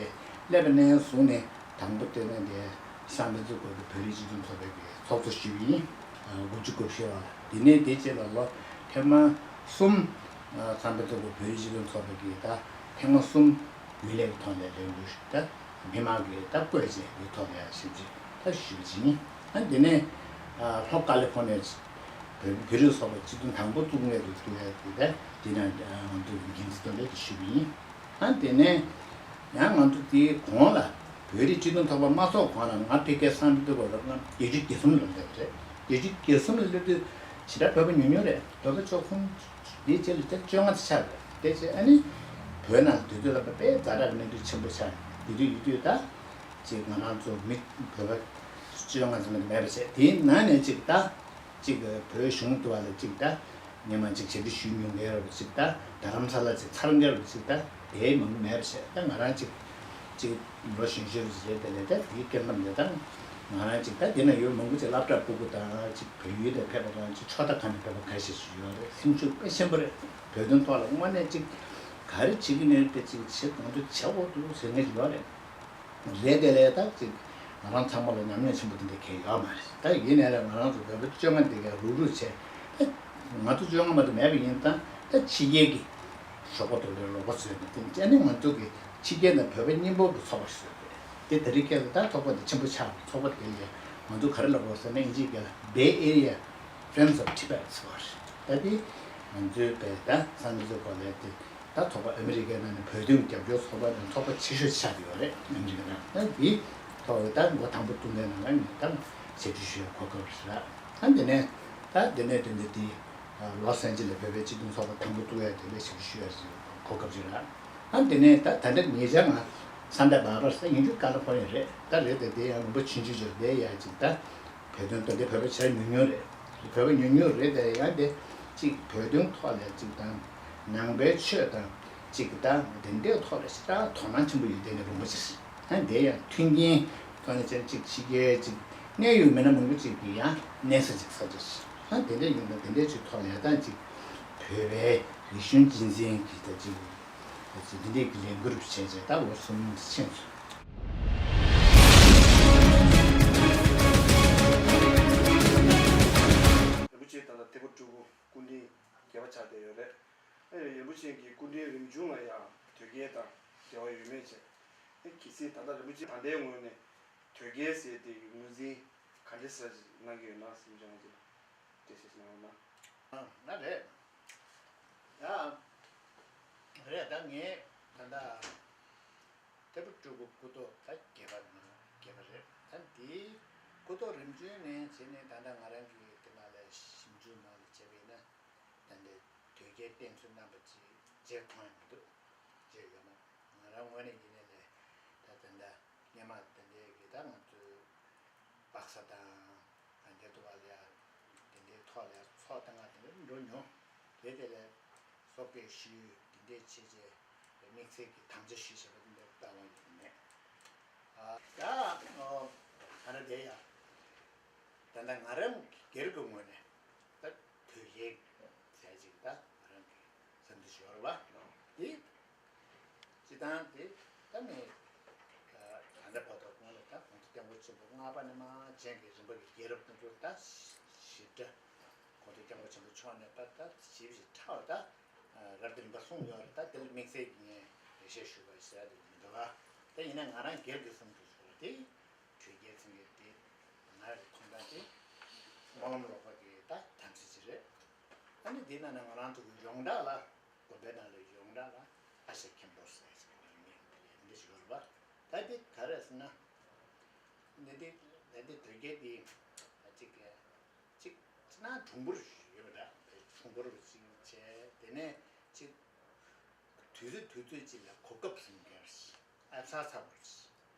སླེབས་པ་ནས་བཟུང་ནས་དང་པོ་དེ་ནས་དེ་སན་ཕྲན་སི་སྐོ་གི་བོད་རིགས་སྤྱི་མཐུན་ཚོགས་པའི་གི་ཚོགས་གཙོ་ཞུས་པ་ཡིན། དགུ་བཅུ་གོ་བཞི་ལོ་ལ། དེ་ནས་དེ་རྗེས་ལ་ལོ་ཐེངས་མ་གསུམ། ཨ་ཚང་པའི་ཐོག་གི་བོད་རིགས་སྤྱི་མཐུན་ཚོགས་པའི་གི་ད་ཐེངས་མ་གསུམ་རྒྱུན་ལས་ཀྱི་ཐོག་ནས་ལས་འགུལ་ཞུས། ད་མི་མང་གིས་ད་བསྐོས་རྗེས་དེའི་ཐོག་ནས་ཡང་ཞིབ་འཇུག་ད་ཞུས་པ་ཅིག་ཡིན། ཨ་དེ་ནས་ཨ་ལྷོ་ཀ་ལི་ཧྥོ་ནི་ཡ་བོད་བོད་རིགས་ཚོགས་པ་སྤྱི་མཐུན་དང་པོ་བཙུགས་མཁན་དུ་བཙུགས་ཡ་དེ་ད་དེ་ནས་ང་ཚོས་འགན་འཛིན་དོན་ལས་དེ་ཞུས་པ་ཡིན། ཨ་དེ་ནས་ཡང་ང་ཚོ་དེའི་གོང་ལ་བོད་རིགས་སྤྱི་མཐུན་ཚོགས་པ་མ་ཚོགས་གོང་ལ་ང་ཕ་གིའི་སན་ཕྲན་སི་སྐོ་ལ་ང་བརྒྱད་ཅུ་གྱ་གསུམ་ལ་སླེབས་རེད། བརྒྱད་ཅུ་གྱ་གསུམ་ལ་སླེབས་དུས་ཞེ་དྲག་བོད་པ་ཉུང་ཉུང་རེད། བོད་པ་བཅུ་གསུམ་དེའི་རྗེས་ལ་དེ་བཅོ་ལྔ་ཙམ་ཆགས་རེད། དེ་རྗེས་ཨ་ནི་བོད་ནང་དུས་ཚོད་ལ་དཔེ་ཛ་དྲག་གི་གནས་ཚུལ་ཆེན་པོ་ཆགས་དེ་དུས་ཡིན་དུས་ད་ཅིག་ང་རང་ཚོ་མི་བོད་པ་བཅོ་ལྔ་ཙམ་མེད་པ་བྱས། དེའི་ནང་ནས་ཅིག་ད། གཅིག་བོད་གཞུང་དུ་བ་ལ་གཅིག་ད་ཉི་མ་གཅིག་ཞབས་ཕྱི་ཞུས་མྱོང་མཁན་རབ་གཅིག་ད་རྡ་རམ་ས་ལ་གཅིག་ཚར་མཁན་རབ་གཅིག་ད་དེའི་མང་པོ་མེད་པ་བྱས། ད་ང་རང་གཅིག་གཅིག་ལོ་གཞོན་ཤོས་རེད། དེ་ལས་ད་དེའི་སྐྱེ་ལམ་ལས་ད་ང་རང་གཅིག་ད་དེ་ན་ཡོད་མང་པོ་གཅིག་སློབ་གྲྭ་ཕྲུ་གུ་དང་གཅིག་བལ་ཡུལ་ནས་ཕེབས་པ་དང་གཅིག་ཕྱོགས་མཐའ་ཁག་ནས་ཕེབས་པ་ཁ་ཤས་ཤིག་ཡོད་རེད། སེམས་ཤུགས་དཔེ་ཆེན་པོ་རེད། བོད་དོན་ཐོག་ལ་དངོས་གནས་གཅིག་ག་རེ་བྱེད་ཀྱི་ནས་དཔེ་གཅིག་བྱེད་གང་ཐུབ་བྱེད་དགོས་འདུག་ཟེར་མཁན་ཡོད་རེད། རེད་དེ་ལས་ད་ཅིག་ང་རང་ཚང་མ་ལ་ཉམས་མྱོང་ཆེན་པོ་དེ་འདྲ་གང་ཡོད་མ་རེད། ད་ཡིན་ནའི་ལས་ང་རང་ཚོ་བོད་པ་བཅོ་ལྔ་འདི་ག་རུག་རུག་བྱས། ད་ང་ཚོ་བཅོ་ལྔ་མ་གཏོགས་མེད་པ་ཡིན་ཙང་ད་ཕྱི་རྒྱལ་གྱི་ཞོགས་པ་ཐོག་ལས་ལོག་པ་བཟོས་ནས་དེ་ཨ་ནི་ང་ཚོ་གི་ཕྱི་རྒྱལ་ནང་བོད་པ་མཉམ་པོ་གི་ཚོགས་པ་ཞིག་བཟོས་པ་རེད། དེ་དེ་རིང་ཁ་སང་ད་ཚོགས་པ་དེ་ཆེན་པོ་ཆགས་པ་རེད། ཚོགས་པ་དེ་ལ་ང་ཚོ་ག་རེ་ལབ་དགོས་ཟེར་ན་ཨིན་ཇིའི་སྐད་ལ་Bay Area Friends of Tibet ཟེར་བ་རེད། ད་དེ་ང་ཚོའི་བོད་ད་ས་མི་ཚོ་གོ་ལས་དེ། ད་ཚོགས་པ་ཨ་མི་རི་ཀའི་ནང་ནས་བོད་དོན་རྒྱབ་སྐྱོར་ཚོགས་པ་དང་ཚོགས་པ་ཆེ་ཤོས་ཆགས་ཡོད་རེད། ཨ་མི་རི་ཀ་ནང་ད་འདི་ཐོག་ལ་ད་འགོ་དང་པོ་བཙུགས་མཁན་ནང་ལ་ངས་ད་ཞབས་ཕྱི་ཞུ་ཡ་གོ་སྐབས་རེད། ད་འདི་ནས་ད་འདི་ནས་དོན་དུ་འདི་ལོ་སན་ཅི་ལ་བོད་པའི་སྤྱི་མཐུན་ཚོགས་པ་དང་པོ་བཙུགས་ཡ་དེ་ལ་ཞབས་ཕྱི་ཞུ་ཡ་གོ་སྐབས་རེད་ར། ད་འདི་ནས་ད་ད་ལྟ་ཉེ་ཆར་ང་སན་ཏ་བྷར་བྷ་ར་ས་ཡིན་རྒྱུ་ཀ་ལི་ཧྥོར་ནི་ཡ་རེད། ད་རེད་དེ་དེ་ཡང་ལུང་པ་ཆུང་ཆུང་ཅིག་རེད། ཡ་ཅིག་ད། བོད་དོན་དོན་དེ་བོད་པ་བྱས་ཉུང་ཉུང་རེད། བོད་པ་ཉུང་ཉུང་རེད་དེ་ཡང་དེ་གཅིག་བོད་དོན་ཐོག་ལ་གཅིག་དང་ནང་པའི་ཆོས་དང་གཅིག་དང་དེ་འདྲའི་ཐོག་ལ་ཞེ་དྲག་དོ་སྣང་ཆེན་པོ་ཡོད་དེ་ནི་རུང་པ་ཅིག་རེད། ཨ་དེ་ཡང་མཐུན་རྐྱེན་ཐོག་ནས་ཅན་གཅིག་ཕྱི་རྒྱལ་གཅིག་གནད་ཡོད་མི་སྣ་མང་པོ་གཅིག་གི་ཡང་གནས་ས་ཅིག་ས་ཆ་ཅིག་ཨ་དེ་འདྲ་ཡིན་ན་དེ་འདྲའི་ཅིག་ཐོག་ལ་ཡང་ད་གཅིག་བོད་པའི་རིག་གཞུང་གཅེས་འཛིན་གྱི་ད་གཅིག་ཁོ་ཚོས་འདི་འདྲའི་གི་ལས་འགུལ་བྱས་རྗེས་ད་ལོ་གསུམ་ཕྱིན་སོང་། རིན་པོ་ཆེ་ད་ལྟ་ཐེ་བོ་སྤྲུལ་སྐུ་སྐུ་ཕྲེང་བརྒྱད་པ་ཆགས་བསྡད་ཡོད་རེད། ཨེ་རིན་པོ་ཆེ་གི་སྐུ་ཕྲེང་རིམ་བྱུང་ལ་ཡང་དོལ་རྒྱལ་དང་འབྲེལ་བ་ཡོད་མེད་བྱས། ཨེ་གལ་སྲིད་ད་ལྟ་རིན་པོ་ཆེ་ད་ལྟའི་ངོས་ནས་དོལ་རྒྱལ་ཟེར་དེ་གི་ངོས་འཛིན་ག་འདྲ་ཟེར་གནང་གི་ཡོད་ན་ཟེར་བྱུང་ཅིག་འགྲེལ་བཤད་གནང་རོགས་གནང་། ང་རེད། ཡ། རེད་ད་ངས་ད་ལྟ་ཐེ་བོ་སྤྲུལ་སྐུ་སྐུ་ཐོག་ད་བརྒྱད་པ་ན་བརྒྱད་པ་རེད། ད་འདིའི་སྐུ་ཐོག་རིམ་བྱོན་ནས་བྱས་ནས་ད་ལྟ་ང་རང་གི་དེ་ནང་ལ་ཞིབ་འཇུག་ནང་ལ་བྱས་པ་ཡིན་ན་ད་ལྟ་དོལ་རྒྱལ་བསྟེན་ཚུལ་རྣམ་པ་ཅིག་མཇལ་མཐོང་ཡང་མི་འདུག་མཇལ་ཡོད་མ་ང་རང་ངོས་ནས་ཡིན་ནའི་ལས་ད་ད་ལྟ་སྔོན་མ་དེ་འདྲའི་གི་ད་ང་ཚོའི་སྦག་ས་དང་ཨ་འདྲ་དུ་བ་ལ་ཡ་དེ་འདྲའི་ཐོག་ལ་ཡ་ཚོགས་བཏང་ང་དེ་འདྲ་འགྲོ་མྱོང་། དེ་དེ་ལས་སོག་པོའི་ཤུལ་དེ་འདྲའི་ཆེ་ཆེ་དམིགས་བསལ་གྱི་དམ་བཅའ་ཞུས་བྱས་པ་དེ་འདྲ་ལྟ་བ་ཡོད་མེད། ཨ་ད་ཨོ་ཨ་ར་དེ་ཡ་ད་ལྟ་ང་རང་སྒེར་གྱི་ངོས་ནས་ད་དོལ་རྒྱལ་ཟེར་ཅིག་ད་ང་རང་གི་བསམ་ཚུལ་ཞིག་ཡོད་རེད་བ། དེ། སྤྱི་བཏང་དེ་ད་ནི་ད་ལྟ་བར་དུ་སྔོན་ལ་ད་གོང་ས་སྐྱབས་མགོན་ཆེན་པོ་ལྔ་པ་ནས་མར་རྗེས་ཀྱི་རིམ་པ་གི་རྒྱལ་རབས་དེ་ཚོ་ད་ཞིབ་ཕྲ་གོང་ས་སྐྱབས་མགོན་ཆེན་པོ་མཆོག་ནས་ད་ད་ཞིབ་ཞིབ་ཕྲ་བ་ད་རབ་དང་རིམ་པ་གསུངས་ཡོད་རེད། ད་དེ་ལ་དམིགས་བསལ་གྱི་ངས་འགྲེལ་བཤད་ཞུ་བ་ཟེར་ཡ་དེ་མི་འདུག་ལ། ད་ཡིན་ན་ང་རང་སྒེར་གྱི་བསམ་ཚུལ་ཞུ་བ་དེ་དོལ་རྒྱལ་ཟེར་མཁན་དེ་ང་རང་གི་མཐོང་སྟངས་དེ་སྨོན་ལམ་ལོག་པ་གི་ད་དམ་ཚིག་ཅིག་རེད། ཨ་ནི་དེ་ན་ནི་ང་རང་ཚོ་གི་ཡོངས་གྲགས་ལ་དགོན་པའི་ནང་ལ་ཡོངས་གྲགས་ལ་ཨ་ཞེ་མཁན་པོ་ཟེར་ཟེར་གི་མིང་དེ་ལས་འདི་ཞིག་ཡོད་རེད་པ། ད་དེ་ག་རེ་ཟེར་ན། འདི་འདི་ད་འདི་དོལ་རྒྱལ་འདི་ཅིག་གི་ཅིག་ཅིག་ན་གྲུང་པོར་ཡོད་པ་འདྲ། གྲུང་པོར་ཅིག་བྱས་དེ་ནས་ཅིག་དུས་ཚོད་དུས་ཚོད་ཅིག་ལ་གོ་སྐབས་ཟིན་མཁན་རེད། ཨ་ཚ་ཚ་པོ་རེད།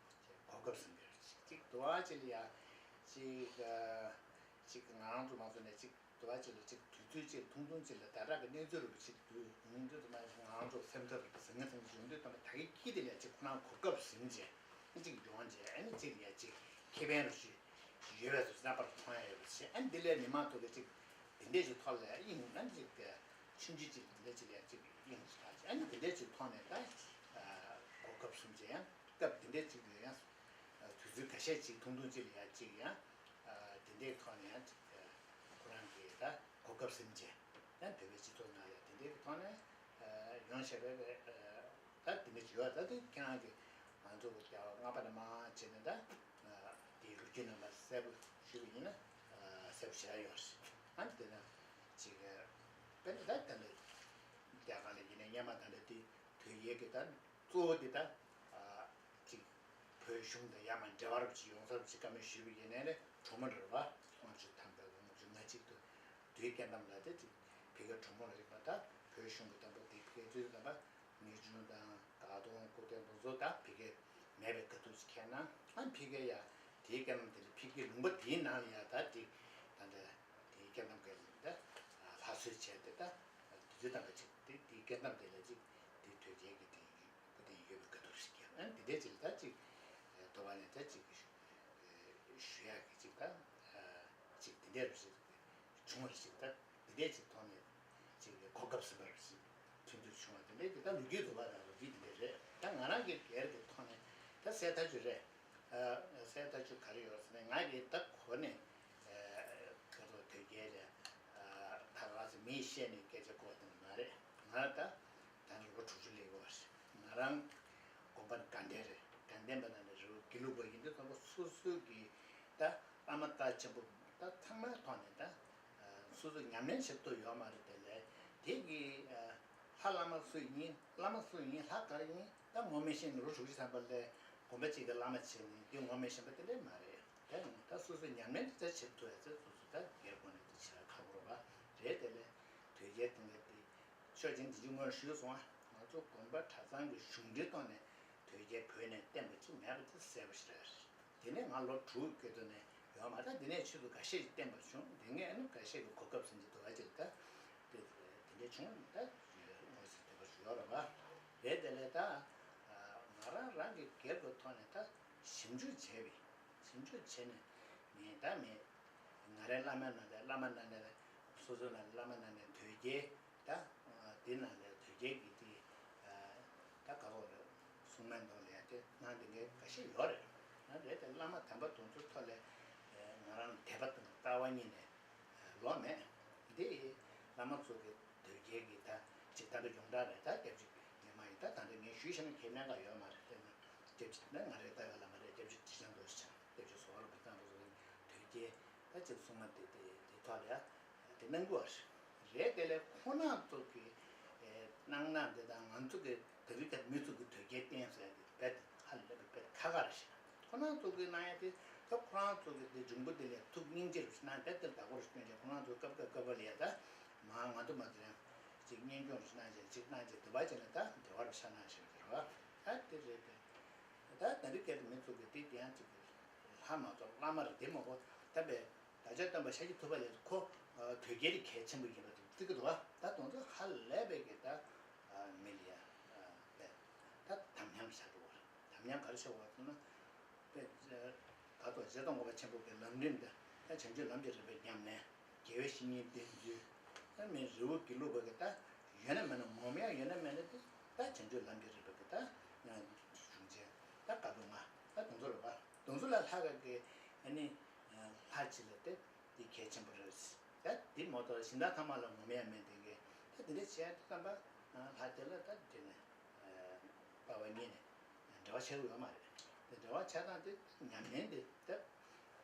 གོ་སྐབས་ཟིན་མཁན་རེད། ཅིག་དུ་བ་ཅིག་ལ་ཡ་ཅིག་ཅིག་ང་རང་ཚོ་མ་སོང་ནས་ཅིག་དུ་བ་ཅིག་ལ་ཅིག་དུས་ཚོད་ཅིག་ཐུང་ཐུང་ཅིག་ལ་དྲ་གྲགས་ཀྱི་གནས་ཚུལ་རུ་ཅིག་འདུག་ཡོང་དུས་ཙམ་པ་ང་རང་ཚོ་སེམས་ཐག་རུ་ཟིན་ངེས་ཟིན་གྱི་ཡོང་དུས་ཙམ་པ་ད་གི་ཁྱི་དེ་ལ་ཅིག་ཁོ་རང་གོ་སྐབས་ཟིན་རྗེས་ཨ་ཅིག་ཡོང་རྗེས་ཨ་ནི་ཅིག་ལ་ཡ་ཅིག་ཁེ་ཕན་རུ་ཅིག་ཡོད་པའི་ཚོ་རྣམ་པར་མཐོང་ཡ་ཡོད་པ་ཞིག་ཨ་ནི་དེ་ལས་མི་མང་ཐོག་གི་ཅིག་དེ་འདྲས་ཅིག་ཐོག་ལ་ཡ་དབྱིངས་ཨ་ནི་ཅིག་ཆུང་ཆུང་ཅིག་དེ་འདྲས་ཅིག་ལ་ཡ་ཅིག་དབྱིངས་ཅིག་ཨ་ནི་དེ་འདྲས་ཅིག་ཐོག་ནས་ད་གོ་སྐབས་ཟིན་རྗེས་ཡང་སྐབས་དེ་འདྲས་ཅིག་ལ་ཡང་དུས་ཚོད་ཁ་ཤས་ཅིག་ཐུང་ཐུང་ཅིག་ལ་ཡ་ཅིག་ཡང་དེ་འདྲས་ཐོག་ནས་ཡང་ཅིག་ཁོ་རང་གི་ད་གོ་སྐབས་ཟིན་རྗེས་ཡང་བོད་པའི་སྤྱི་ཚོགས་ནང་ལ་དེ་འདྲས་ཀྱི་ཐོག་ནས་ཡོང་བཞིན་པའི་ད་དེ་འདྲས་ཅིག་ཡོད། ད་དེ་ཁྱེད་རང་གི་ང་ཚོ་རྒྱ་ལྔ་པ་ནས་མར་བྱས་ནས་ད་དེའི་ལོ་རྒྱུས་རྣམ་པ་གསལ་པོ་ཞུས་པ་ཡིན་ན་གསལ་པོ་ཞེ་དྲག་ཡོད་རེད། ཨ་ནི་དེ་ན་ཅིག་དཔེར་ན་ད་ད་འདི་རྒྱ་གར་ལ་ཡིན་ན་སྔོན་མ་ད་འདི་དེ་དོལ་རྒྱལ་གྱི་ད་གཙོ་བོ་དེ་ད་ཅིག་བོད་གཞུང་དང་ཡང་མ་འབྲེལ་བ་རབ་ཅིག་ཡོང་ས་རབ་ཅིག་བཀའ་མོལ་ཞུས་པ་ཡིན་ནའི་ལས་གྲོས་མོལ་རེད་བ། ལྔ་བཅུ་ཐམ་པའི་ལོ་ལྔ་བཅུ་ང་གཅིག་ཏུ་དུས་སྐད་དམ་ལ་དེ་ཅིག་ཕ་གིའི་གྲོས་མོལ་རིག་པ་ད་བོད་གཞུང་གི་དམ་པ་དེ་ཕ་གིའི་དུས་དམ་པ་ངེས་འབྱུང་དང་དགའ་གདོང་སྐུ་རྟེན་དུ་བཟོ་ད་ཕ་གིའི་མེད་པའི་དཀའ་སྡུག་ཅིག་ཁྱེར་ན་ཨ་ཕ་གིའི་ཡ་དེའི་སྐད་དམ་དེ་ལ་ཕ་གིའི་ལུང་པ་དེའི་ནང་ལ་ཡ་ད་དེ་ད་ད་དེའི་སྐད་དམ་ག་ལ་ད་ལྷ་གསོལ་བྱས་ཏེ་ད་དུས་ཚོད་དམ་པ་ཅིག་དེ་དེའི་སྐད་དམ་དེ་ལ་ཅིག་དེ་དོལ་རྒྱལ་གྱི་དེ་སྐུ་རྟེན་ཡོད་པའི་དཀའ་སྡུག་རེ་ཞིག་ཨ་ནི་དེ་འདྲའི་ཅིག་ལ་ད་ཅིག་དོ་བ་ནས་ད་ཅིག་ཞུ་ཡག་གི་ཅིག་ད་ཅིག་དེ་འདྲའི་རེ་ཞིག་བྱུང་བ་རེ་ཞིག་ད་དེ་འདྲའི་ཅིག་ཐོག་ནས་ཅིག་གོ་སྐབས་ཟིན་པ་རེ་ཞིག་ཐུན་དུ་བྱུང་བ་དེ་འདྲའི་ཅིག་ད་ལོ་རྒྱུས་དུ་བ་དང་ལོ་རྒྱུས་དེ་འདྲ་རེད། ད་ང་རང་གི་སྒེར་གྱི་ཐོག་ནས་ད་གསལ་ཐག་ཆོད་རེད། གསལ་ཐག་ཆོད་ག་རེ་ཡོད་ཟེར་ན་ང་གི་ད་གོ་ནས་ཁ་ཐོག་དོལ་རྒྱལ་རེད། ད་ག་ཚོད་མིས་བཤད་ནས་སྐད་ཆ་གོ་བ་དེ་འདྲ་མ་རེད། ང་ད་ད་ལོ་དྲུག་ཅུ་སླེབས་ཡོད་རེད། ང་རང་དགོན་པ་དགའ་ལྡན་རེད། དགའ་ལྡན་པ་ནང་ནས་རི་བོ་དགེ་ལུགས་པ་ཡིན་དུས་ཙམ་པ་སོ་སོའི་གི་ད་བླ་མ་རྩ་ཆེན་པོ་ད་ཚང་མའི་ཐོག་ནས་ད་སོ་སོ་ཉམས་ལེན་བྱེད་ཐུབ་ཡོད་མ་རེད། དེ་ལས་དེ་གི་ལྷ་བླ་མ་སུ་ཡིན་བླ་མ་སུ་ཡིན་ལྷ་ག་རེ་ཡིན་ད་ངོ་མི་ཤེས་ནས་ལོ་དྲུག་ཅུ་ཐམ་པ་ལས་དགོན་པ་གཅིག་གི་བླ་མ་བྱས་ནས་དེ་ངོ་མི་ཤེས་པ་དེ་འདྲ་མ་རེད། དེ་ནི་ད་སོ་སོ་ཉམས་ལེན་དེ་ད་བྱེད་ཐུབ་ཡ་ཚེ་སོ་སོ་ད་སྒེར་སྒོ་ནས་དེ་བྱེད་ཡ་ཁག་པོ་རེད་པ། རེད་དེ་ལས་དོལ་རྒྱལ་དེ་འདྲ་དེ། ཤོད་ཅིང་དེ་ཅིག་སྔོན་ཞུས་སོང་ང་། ང་ཚོ་དགོན་པ་གྲྭ་ཚང་གི་གཞུང་འབྲེལ་ཐོག་ནས་དོལ་རྒྱལ་བོད་ནས་བསྟེན་པ་ཅིག་མེད་པ་དེ་གསལ་པོ་ཞིག་རེད། དེ་ནས་ང་ལོ་དྲུག་སྐྱོད་དུས་ནས་ཡོད་མ་རེད། དེ་ནས་ཆུ་ཚོད་འགའ་ཤས་ཤིག་བསྟེན་པ་བྱུང་། དེ་ངས་ཨ་ནི་འགའ་ཤས་ཀྱི་གོ་སྐབས་ཟིན་གྱི་འདུག་བ་ཅིག་ད་དེ་དེ་འདྲས་བྱུང་ད་དངོས་སུ་དེ་བ་ཞུ་ཡོད་རེད་བ། རེད་དེ་ལས་ད་ང་རང་རང་གི་སྒེར་གྱི་ཐོག་ནས་ད་ཞིབ་འཇུག་བྱས་པའི་ཞིབ་འཇུག་བྱས་ནས་མེད་ད་མེད། ང་རའི་བླ་མ་ནང་ལས་བླ་མ་ནང་ལས་སོ་སོ་ནང་ལས་བླ་མ་ནང་ལས་དོལ་རྒྱལ་ད་དེ་ནང་ལས་དོལ་རྒྱལ་གྱི་དེ་ བའི་ཐོག་ལ་ཡང་དེ་གནང་དེ་འདྲའི་འགའ་ཤས་ཡོད་རེད། ཡང་རེད་དེ་བླ་མ་དམ་པ་དེ་ཚོའི་ཐོག་ལ་ང་རང་དད་པ་དང་ལྟ་བ་གཉིས་ནས་ལོག་མེད། འདི་བླ་མ་ཚོ་གི་དོལ་རྒྱལ་གྱི་ད་ཅིག་ད་ལྟ་ཡོངས་གྲགས་རེད། ད་སྐྱབས་རྗེ་ཉི་མ་ཡིན། ད་ད་ལྟ་ངས་ཞུས་བྱས་ན་ཁྱེད་གནད་འགག་ཡོད་མ་རེད། དེ་ན་སྐྱབས་རྗེ་ད་ང་རེད། ལྟ་བའི་བླ་མ་རེད། སྐྱབས་རྗེ་ཁྲི་བྱང་རྡོ་རྗེ་འཆང་། སྐྱབས་རྗེ་ཟོ་དབར་བུ་ཚང་རྡོ་རྗེ་དོལ་རྒྱལ་ད་ཅིག་སྲུང་མ་དེ་དེ་དེ་ཐོག་ལ་ཡ་དེ་གནང་དགོས་པ་རེད། རེད་དེ་ལས་ཁོང་རྣམ་ཚོ་གི་ཨེ་གནང་ན་འདི་དང་ང་ཚོ་གི་དེ་རིང་ཁ་མི་ཚོ་གི་དོལ་རྒྱལ་བསྟེན་ཟེར་ཡ་དེ་རྦད་དེ་ཧ་ལས་པའི་རྦད་དེ་ཁག་ཁག་རེད་ཤག་ཁོ་རང་ཚོ་གི་གནང་ཡ་དེ་ད་ཁོ་རང་ཚོ་གི་དེ་འབྱུང་པོ་དེ་ལས་ཐུགས་སྙིང་རྗེ་རུ་གནང་རྦད་དེ་བདག་པོ་རུ་བསྐྱོན་བྱས་ཁོ་རང་ཚོ་སྐབས་སྐབས་སྐབས་ལ་ཡ་ད་མ་ང་ཚོ་མ་དེ་རང་ཅིག་གཉེན་སྐྱོང་རུ་གནང་བྱས་ཅིག་གནང་བྱས་དེ་བ་བྱས་ན་ད་བདེ་བ་རུ་ཤར་གནང་ཞེས་པ་རེད་བ། ད་དེ་རེད་པས། ད་དེ་རིང་ཁ་མི་ཚོ་གི་དེ་དེ་ཡང་ཅིག་ལྷ་མ་གཏོགས་བླ་མ་རེད། དེ་མ་གོ་ད་པས། བདག་ཅག་སྟོན་པ་ཤཱཀྱ་ཐུབ་པ་ལས་ཁོ་དོལ་རྒྱལ་གྱི་གལ་ཆེན་པོ་ཡིན་པ་དེ་བརྩི་གི་འདུག་བ། ད་དེ་ཚོ་ཧ་ལས་པའི་གི་ད་མི་ལ་ཡ་ད་དམ་ཉམས་བྱ་འགྲོ་བ། དམ་ཉམས་ག་རེ་བྱ་བ་ཟེར་ན། དཔེ་ད་ཐོག་རྗེ་དང་གོ་པ་ཆེན་པོ་གི་ལམ་རིམ་དང་ད་བྱང་ཆུབ་ལམ་གྱི་རིམ་པའི་ཉམས་ལེན། དགེ་བའི་བཤེས་གཉེན་བསྟེན་ཚུལ། ད་མི་རི་བོ་དགེ་ལུགས་པ་གི་ད་ཡོད་ན་མེད་ན་ངོམ་ཡ་ཡོད་ན་མེད་ན་དེ་ད་བྱང་ཆུབ་ལམ་གྱི་རིམ་པ་གི་ད་གཞུང་ཆེན་ད་བཀའ་སྡོམ་ལྔ་ད་དེ་ཚོ་རེད་བ། དེ་ཚོ་ལ་ལྷག་ག་གི་ཨ་ནི་ལྷ་གཅིག་ལ་དེ་དེ་གལ་ཆེན་པོ་རེད། ད་དེ་མ་གཏོགས་གཞན་དག་ཐ་མ་ལ་ངོམ་ཡ་མེད་དེ་གི་ད་དེ་འདྲ་བྱས་ཏེ་བསམ་པ་ལྷ་དེ་ལ་ད་དེ་ནས་ལྟ་བ་གཉིས་ནས་འབྲེལ་བ་ཆགས་ཀྱི་ཡོད་མ་རེད། དེ་འབྲེལ་བ་ཆགས་སྟངས་དེ་ཉམས་ལེན་དེ་ད་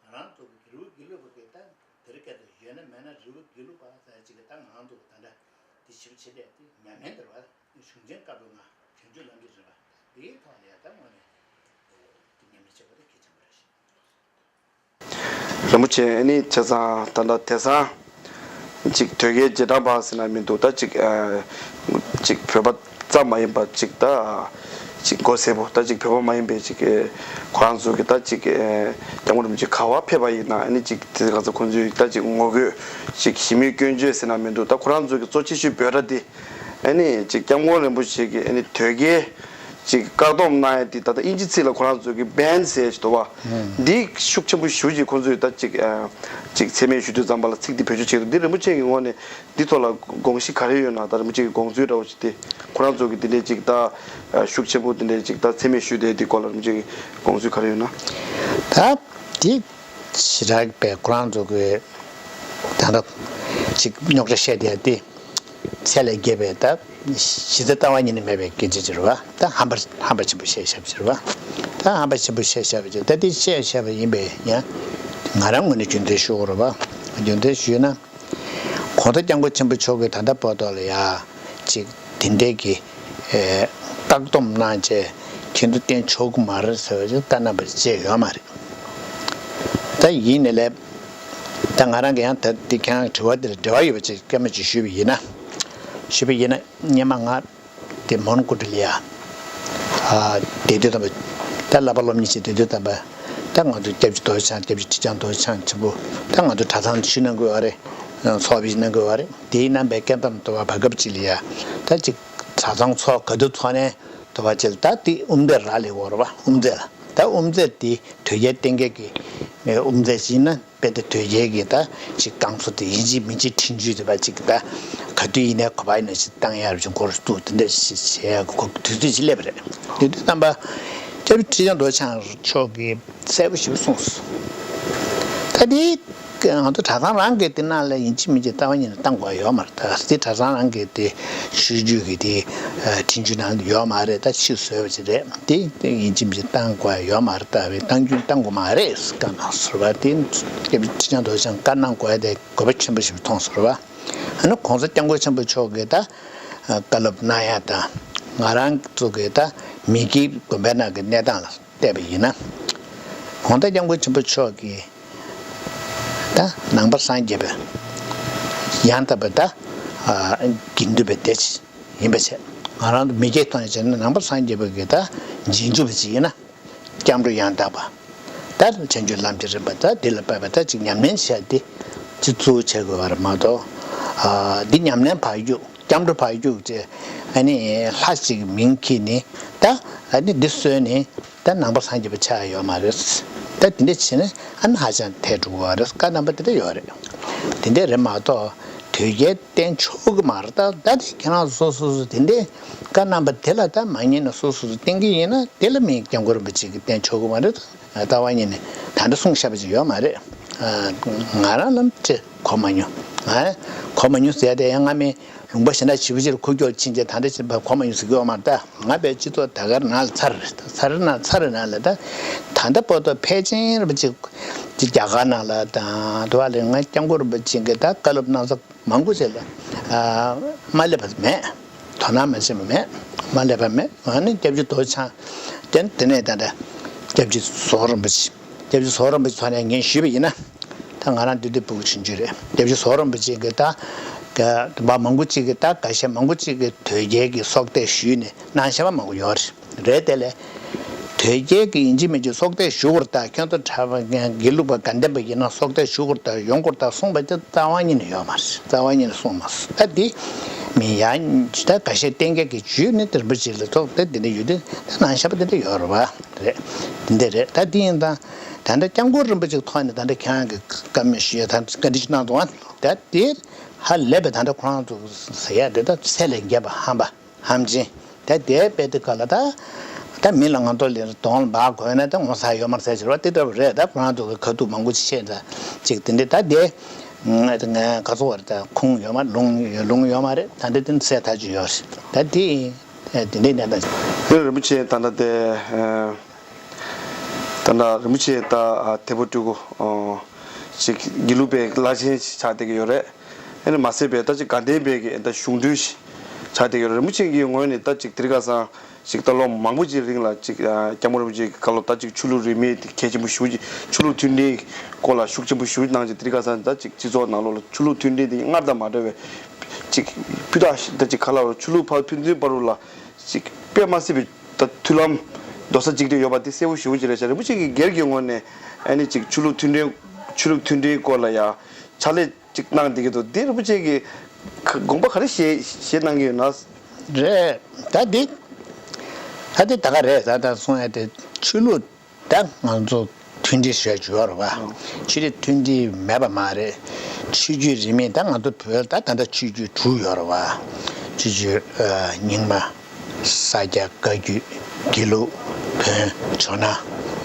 ང་རང་ཚོ་གི་རི་བོ་དགེ་ལུགས་པ་གི་ད་དེ་རིང་ཁ་ཐུག་ཡོད་ན་མེད་ན་རི་བོ་དགེ་ལུགས་པ་ཟེར་ཅིག་གི་ད་ང་རང་ཚོ་གི་ད་ལྟ་དེ་ཞིབ་ཆེ་ལས་དེ་ཉམས་ལེན་དེ་རེད་བ། གཞུང་ཆེན་བཀའ་སྡོམ་ལྔ་བྱང་ཆུབ་ལམ་གྱི་རིམ་པ་དེའི་ཐོག་ལ་ཡ་ད་དངོས་གནས་དེ་ཉམས་ལེན་བྱེད་པ་དེ་གལ་ཆེན་པོ་རེད་ཤག་རིན་པོ་ཆེ་ཨ་ནི་བྱས་ཙང་ད་ལྟ་དེང་སང་ཅིག་དོལ་རྒྱལ་རྗེས་འབྲང་པ་ཟེར་ན་མི་འདུག་ད་ཅིག་ཨ་ཅིག་བོད་པ་ཙམ་མ་ཡིན་པ་ཅིག་ད་ཅིག་མགོ་སེར་པོ་ད་ཅིག་བོད་པ་མ་ཡིན་པའི་ཅིག་ཁོ་རང་ཚོ་གི་ད་ཅིག་སྐྱབས་མགོན་རིན་པོ་ཆེ་ག་བ་ཕེབས་པ་ཡིན་ན་ཨ་ནི་ཅིག་དེ་ག་ཚོད་ཁོང་ཚོའི་ད་ཅིག་ངོ་རྒོལ་ཅིག་ཞི་མོལ་སྐྱོན་བརྗོད་ཟེར་ན་མི་འདུག་ད་ཁོ་རང་ཚོ་གི་གཙོ་ཆེ་ཤོས་འབོད་སྒྲ་དེ་ཨ་ནི་ཅིག་སྐྱབས་མགོན་རིན་པོ་ཆེ་གི་ཨ་ནི་དོལ་རྒྱལ་ཅིག་བཀག་སྡོམ་གནང་ཡ་འདི་ད་ལྟ་དབྱིན་ཇི་ཚིག་ལ་ཁོ་རང་ཚོས་ཀྱི་ban་ཟེར་ཞིག་འདུག་བ། འདི་ཤུགས་ཆེན་པོ་ཞེ་པོ་ཅིག་ཁོང་ཚོས་ད་ཅིག་ཨ་ཅིག་མཚན་སྨད་ཞུ་དུས་ཙམ་པ་ལ་ཚིག་འདི་བེད་སྤྱོད་བྱེད་འདུག་འདི་རིན་པོ་ཆེ་གི་ངོས་ནས་འདི་ཐོག་ལ་དགོངས་གཞི་ག་རེ་ཡོད་ན། ད་རིན་པོ་ཆེ་གི་དགོངས་ཚུལ་འདྲ་བོ་ཅིག་དེ་ཁོ་རང་ཚོ་གི་འདི་འདྲའི་ཅིག་ད་ཤུགས་ཆེན་པོ་འདི་འདྲའི་ཅིག་ད་མཚན་སྨད་ཞུ་དེ་འདི་སྐོར་ལ་རིན་པོ་ཆེ་གི་དགོངས་ཚུལ་ག་རེ་ཡོད་ན། ད་འདི་ཞེ་དྲག་པའི་ཁོ་རང་ཚོ་གི་ད་ལྟ་ཅིག་རྙོག་དྲ་བཤད་བསྡད་དེ། ཚད་ལས་བརྒལ་བའི་ད་གཞི་རྩ་ལྟ་བ་ཉིད་ནས་མེད་པའི་སྐད་ཆ་ཅིག་རེད་བ། ད་ཧམ་པ་ཧམ་པ་ཆེན་པོ་བཤད་བཞག་པ་ཅིག་རེད་བ། ད་ཧམ་པ་ཆེན་པོ་བཤད་བཞག་པ་ཅིག་ད་འདི་བཤད་བཞག་པ་ཡིན་པས་ཡང་ང་རང་ངོས་ནས་རྒྱུན་མཐུད་ཞུ་དགོས་རེད་བ། རྒྱུན་མཐུད་ཞུས་ན་གོང་ས་སྐྱབས་མགོན་ཆེན་པོ་མཆོག་གིས་ད་ལྟ་བར་དུ་ལ་ཡ་ཅིག་དེ་འདྲའི་གི་ཨེ་བཀག་སྡོམ་གནང་བྱས་ཁྱེད་ཚོ་བསྟེན་ཆོག་གི་མ་རེད་ཟེར་བ་ཅིག་བཀའ་གནང་བ་བྱས་ཡོད་མ་རེད། ད་ཡིན་ནའི་ལས། ད་ང་རང་གི་ཡང་ད་འདི་ཁྱེད་རང་དྲི་བ་འདི་ལ་འབྲེལ་བ་ཡོད་པ་ཅིག་སྐད་མ་ཅིག་ཞུས་པ་ཡིན་ན། ཞུས་པ་ཡིན་ན་སྔོན་མ་ང་དེ་མོན་གྷོ་ལ་ཡ། ཨ་བསྡད་དུས་ཙམ་པ། ད་བསླབ་པ་སློབ་གཉེར་བྱེད་བསྡད་དུས་ཙམ་པ། ད་ང་ཚོ་སྐྱབས་རྗེ་རྡོ་རྗེ་འཆང་སྐྱབས་རྗེ་ཁྲི་བྱང་རྡོ་རྗེ་འཆང་ཆེན་པོ། ད་ང་ཚོ་གྲྭ་ཚང་ཞུ་གནང་དགོས་པ་རེད། ཚོགས་པ་ཞུ་གནང་དགོས་པ་རེད། དེའི་རྣམ་པའི་སྐད་བརྡ་དུ་བ་བར་སྐབས་ཅིག་ལ་ཡ། ད་ཅིག་གྲྭ་ཚང་ཚོགས་ག་དུས་ཚོགས་ནས་དུ་བ་ཅིག་ད་དེ་དབུ་མཛད་རག་ལས་འོར་བ་དབུ་མཛད་ལ། ད་དབུ་མཛད་དེ་དོལ་རྒྱལ་བསྟེན་མཁན་གྱི་དབུ་མཛད་ཅིག་ཡིན་ན། དཔེ་དེ་དོལ་རྒྱལ་གྱི་ད་ཅིག་བསྐང་གསོ་དེ་ཡིན་གཅིག་མིན་གཅིག་ཁྲིམས་གཅོད་དེ་བ་ཅིག་ད་ག་དུས་ཡིན་ནའི་ག་པར་ཡིན་ན་ཅིག་བཏང་ཡག་རེ་བྱུང་སྐོར་བཏུག་དེ་འདྲ་ཞིག་བྱེད་ཡག་གི་གོ་དུས་ཚོད་ཅིག་སླེབས་པ་རེད། དེ་དུས་ཙམ་པ་སྐྱབས་རྗེ་ཁྲི་བྱང་རྡོ་རྗེ་འཆང་མཆོག་གིས་གསལ་པོ་ཞིག་གསུངས་སོང་། ད་དེ་ང་ཚོ་གྲྭ་ཚང་རང་གི་དེ་ནང་ལ་ཡིན་གཅིག་མིན་གཅིག་ལྟ་བ་ཉིད་ནས་བཏང་དགོས་ཡོད་མ་རེད། ད་དེ་གྲྭ་ཚང་རང་གི་དེ་ཆོས་བརྒྱུད་ཀྱི་དེ་ཁྲིམས་གཅོད་ནང་ཡོད་མ་རེད། ད་ཕྱིར་བཟོས་པ་ཅིག་རེད། དེ་དེ་ཡིན་གཅིག་མིན་གཅིག་བཏང་དགོས་ཡོད་མ་རེད། ད་བས་བཏང་རྒྱུ་བཏང་དགོས་མ་རེད་བཀའ་གནང་སོང་བ། དེ་སྐྱབས་རྗེ་ཁྲི་བྱང་རྡོ་རྗེ་འཆང་བཀའ་གནང་དགོས་ཡ་དེ་དགོས་པ་ཆེན་པོ་ཞིག་མཐོང་སོང་བ། ཨ་ནི་གོང་ས་སྐྱབས་མགོན་ཆེན་པོ་མཆོག་གིས་ད་བཀའ་སློབ་གནང་ཡ་དང་ང་རང་ཚོ་གི་ད་མི་སྒེར་དགོན་པའི་ནང་གི་གནས་སྟངས་ལ་བལྟས་པ་ཡིན་ན། གོང་ས་སྐྱབས་མགོན་ཆེན་པོ་མཆོག་གིས་ད་ནང་པ་སངས་རྒྱས་པའི་ཡང་དག་པའི་ད་དགེ་འདུན་པའི་སྡེ་ཡིན་པ་བྱས། ང་རང་ཚོ་མི་སྒེར་ཐོག་ནས་བྱས་ན་ནང་པ་སངས་རྒྱས་པ་གི་ད་རྗེས་འཇུག་པ་ཅིག་ཡིན་ན། སྐྱབས་འགྲོ་ཡང་དག་པ། ད་བྱང་ཆུབ་ལམ་གྱི་རིམ་པ་ད་འདི་ལ་དཔག་པའི་ད་ཅིག་ཉམས་ལེན་བྱས་ཏེ་ཅིག་གཙོ་བོ་བྱེད་དགོས་པ་རེད་མ་གཏོགས། ཨ་འདི་ཉམས་ལེན་བག་རྒྱུག་སྐྱབས་འགྲོ་བག་རྒྱུག་ཅེས་ཨ་ནི་ལྷ་ཅིག་མིང་ཁྱེར་ནས་ད་ཨ་ནི་འདི་གསོལ་ནས་ད་ནང་པ་སངས་རྒྱས་པ་ཆགས་ཡོད་མ་རེད། ད་འདི་འདྲ་བྱས་ན་ཨ་ནི་ཧ་ཅང་ཐལ་འགྲོ་གི་ཡོད་རེད། བཀའ་གནང་པ་དེ་འདྲ་ཡོད་རེད། དེ་འདྲ་རེད་མ་གཏོགས། དོལ་རྒྱལ་བསྟེན་ཆོག་གི་མ་རེད། ད་ད་དེ་ཁྱེད་རང་སོ་སོ་སོ་དེ་འདྲའི་བཀའ་གནང་པ་དེ་ལ་ད་མ་ཉན་ནས་སོ་སོ་སོ་བསྟེན་གི་ཡིན་ན་དེ་ལ་མི་སྐྱབས་མགོན་རིན་པོ་ཆེ་གིས་བསྟེན་ཆོག་གི་མ་རེད། ད་རྩ་བ་ཉིད་ནས་ད་འདྲ་གསུངས་བཞག་པ་ཅིག་ཡོད་མ་རེད། ང་རང་ལ་ཅི་གོ་མ་མྱོང་། ང་གོ་མ་མྱོང་ཟེར་ཡ་དེ་ཡང་སྔ་མའི་ལུང་པ་གཞན་དག་ཞེ་པོ་ཅིག་ལ་ཁུག་ཀྱོག་ཕྱིན་རྗེས་ད་ལྟ་ཕྱིན་པ་གོ་མ་མྱོང་ཟེར་གྱི་ཡོད་མ་རེད། ད་ང་པའི་སྤྱི་ཚོགས་ད་གར་ནང་ལ་ཚར་ཚར་ན་ཚར་ན་ལ་ད་ད་ལྟ་བར་དུ་ཕལ་ཆེར་རིན་པོ་ཆེ་རྒྱ་གར་ནང་ལ་དང་དུ་བ་ལས་ང་སྐྱབས་མགོན་རིན་པོ་ཆེ་གི་ད་བཀའ་སློབ་གནང་ས་མང་པོ་ཞིག་ལ་མ་སླེབས་པ་མེད། དོ་སྣང་མ་བྱས་པ་མེད། མ་སླེབས་པ་མེད། ཨ་ནི་སྐྱབས་རྗེ་རྡོ་རྗེ་འཆང་དེ་དེ་ནས་ད་ལྟ་སྐྱབས་རྗེ་ཟོ་རིན་པོ་ཆེ། སྐྱབས་རྗེ་ཟོ་རིན་པོ་ཆེ་ཐོག་ནས་ངས་ཞུས་པ་ཡིན་ན། ད་ང་རང་འདི་འདི་ཕྲུ་གུ་ཆུང་ཆུང་རེད། སྐྱབས་རྗེ་ཟོ་རིན་པོ་ཆེ་གིས་ད་ག་མ་མང་པོ་ཅིག་གིས་ད་འགའ་ཤས་མང་པོ་ཅིག་གིས་དོལ་རྒྱལ་གྱི་སྲོག་གཏད་ཞུས་ནས་གནང་བཞག་པ་མང་པོ་ཡོད་རེད། རེད་དེ་ལས་དོལ་རྒྱལ་གྱི་ཡིན་གཅིག་མིན་གཅིག་སྲོག་གཏད་ཞུ་དགོས་རེད། ད་ཁྱོད་ཚོ་གྲྭ་པ་དགེ་ལུགས་པ་དགའ་ལྡན་པ་ཡིན་ན་སྲོག་གཏད་ཞུ་དགོས་རེད། ད་ཡོང་དགོས་རེད། ད་གསུངས་པ་དེ་རྩ་བ་ཉིད་ནས་ཡོད་མ་རེད། རྩ་བ་ཉིད་ནས་གསུངས་མ་སོང་། ད་འདི་མི་ཡང་ད་འགའ་ཤས་བསྟེན་མཁན་གྱི་བརྒྱུད་ནས་དེ་རིན་པོ་ཆེ་ལ་ཐོག་དེ་འདི་འདྲ་ཡོད་དུས་ད་གནང་བཞག་པ་དེ་འདྲ་ཡོད་རེད་བ། རེད། འདི་འདྲ་རེད། ད་འདི་ཡིན་ཙང་ད་ལྟ་སྐྱབས་མགོན་རིན་པོ་ཆེའི་ཐོག་ནས་ད་ལྟ་ཁྱེད་རང་གི་བཀའ་མོལ་ཞུ་ཡ་ད་བཀའ་འདྲི་ཞིག་གནང་འདུག་ཨ། ད་དེ་ཧ་ལས་པའི་ད་ལྟ་ཁོ་རང་ཚོ་ཟེར་ཡ་དེ་ད་ཚད་ལས་བརྒལ་བ་ཧམ་པ་ཧམ་ཆེན་ད་དེ་དཔེ་དེ་ག་ལ་ད་ད་མི་ལ་ང་ཚོ་ལས་གདོང་ལ་འབག་དགོས་ན་ད་ངོ་ཚ་ཡོད་མ་རེད་ཟེར་བ་དེ་འདྲ་རེད། ད་ཁོ་རང་ཚོ་གི་ཁ་ཐུག་མང་པོ་ཅིག་བཤད་ད་ཅིག་དེ་འདྲ་ད་དེ་ང་ག་ཚོད་བར་ད་ཁུངས་ཡོད་མ་ལུང་ལུང་ཡོད་མ་རེད། ད་འདི་དེ་ཚད་ཐག་ཆོད་ཡོད་རེད། ད་དེ་དེ་འདྲའི་གནས་སྟངས་ཤིག་རིན་པོ་ཆེ་ད་ལྟ་དེ། ད་ལྟ་རིན་པོ་ཆེ་ད་ཐེ་བོ་སྤྲུལ་སྐུ་ཅིག་དགེ་ལུགས་པའི་བླ་ཆེན་ཞིག་ཆགས་བསྡད་ཀྱི་ཡོད་རེད། ཨེ་ནི་མ་ཟད་པའི་ད་ཅིག་དགའ་ལྡན་པའི་གི་ད་གཞུང་འབྲེལ་ཞིག་ཆགས་བསྡད་ཀྱི་ཡོད་རེད། རིན་པོ་ཆེ་གི་ངོས་ནས་ད་ཅིག་དེ་རིང་ཁ་སང་ཅིག་ད་ལོ་མང་པོ་ཅིག་རིང་ལ་ཅིག་སྐྱབས་མགོན་རིན་པོ་ཆེ་གི་བཀའ་སློབ་ད་ཅིག་ཆོས་ལུགས་རིས་མེད་དེ་གལ་ཆེན་པོ་ཞེ་པོ་ཅིག་ཆོས་ལུགས་མཐུན་སྒྲིལ་སྐོར་ལ་ཤུགས་ཆེན་པོ་ཞེ་པོ་གནང་ཅིག་དེ་རིང་ཁ་སང་ད་ཅིག་སྤྱི་ཚོགས་ནང་ལོགས་ལ་ཆོས་ལུགས་མཐུན་སྒྲིལ་དེ་སྔར་དང་མ་འདྲ་བའི་ཅིག་སྤུས་དག་ཞིག་ད་ཅིག་ག་ལ་ཆོས་ལུགས་ཕར་ཕན་ཚུན་བར་ལ་ཅིག་དཔེ་མ་སྲིད་པའི་ད་མཐུན་ལམ་རྡོག་རྩ་གཅིག་སྒྲིལ་ཡོད་པ་དེ་གསལ་པོ་ཞེ་པོ་ཅིག་རེད་ཤག་རིན་པོ་ཆེ་གི་སྒེར་གྱི་ངོས་ནས་ཨ་ནི་ཅིག་ཆོས་ལུགས་མཐུན་སྒྲིལ་ཆོས་ལུགས་མཐུན་སྒྲིལ་སྐོར་ལ་ཡ་ཕྱག་ལས་ཅིག་གནང་བསྡད་ཀྱི་འདུག་འདི་རིན་པོ་ཆེ་གི་དགོངས་པ་ག་རེ་བཞེས་བཞེས་གནང་གི་ཡོད་ན། རེད། ད་འདི་ད་འདི་ད་ག་རེད། ད་ད་གསུང་ཡ་དེ་ཆོས་ལུགས་ད་ང་ཚོ་མཐུན་སྒྲིལ་ཞེས་བརྗོད་པ་རེད་བ། ཆོས་རིག་མཐུན་སྒྲིལ་མེད་པ་མ་རེད། ཆོས་བརྒྱུད་རིས་མེད་ད་ང་ཚོ་བོད་ད་ད་ལྟ་ཆོས་བརྒྱུད་དྲུག་ཡོད་རེད་བ། ཆོས་བརྒྱུད་རྙིང་མ། ས་སྐྱ། བཀའ་བརྒྱུད། དགེ་ལུགས། བོན། ཇོ་ནང་།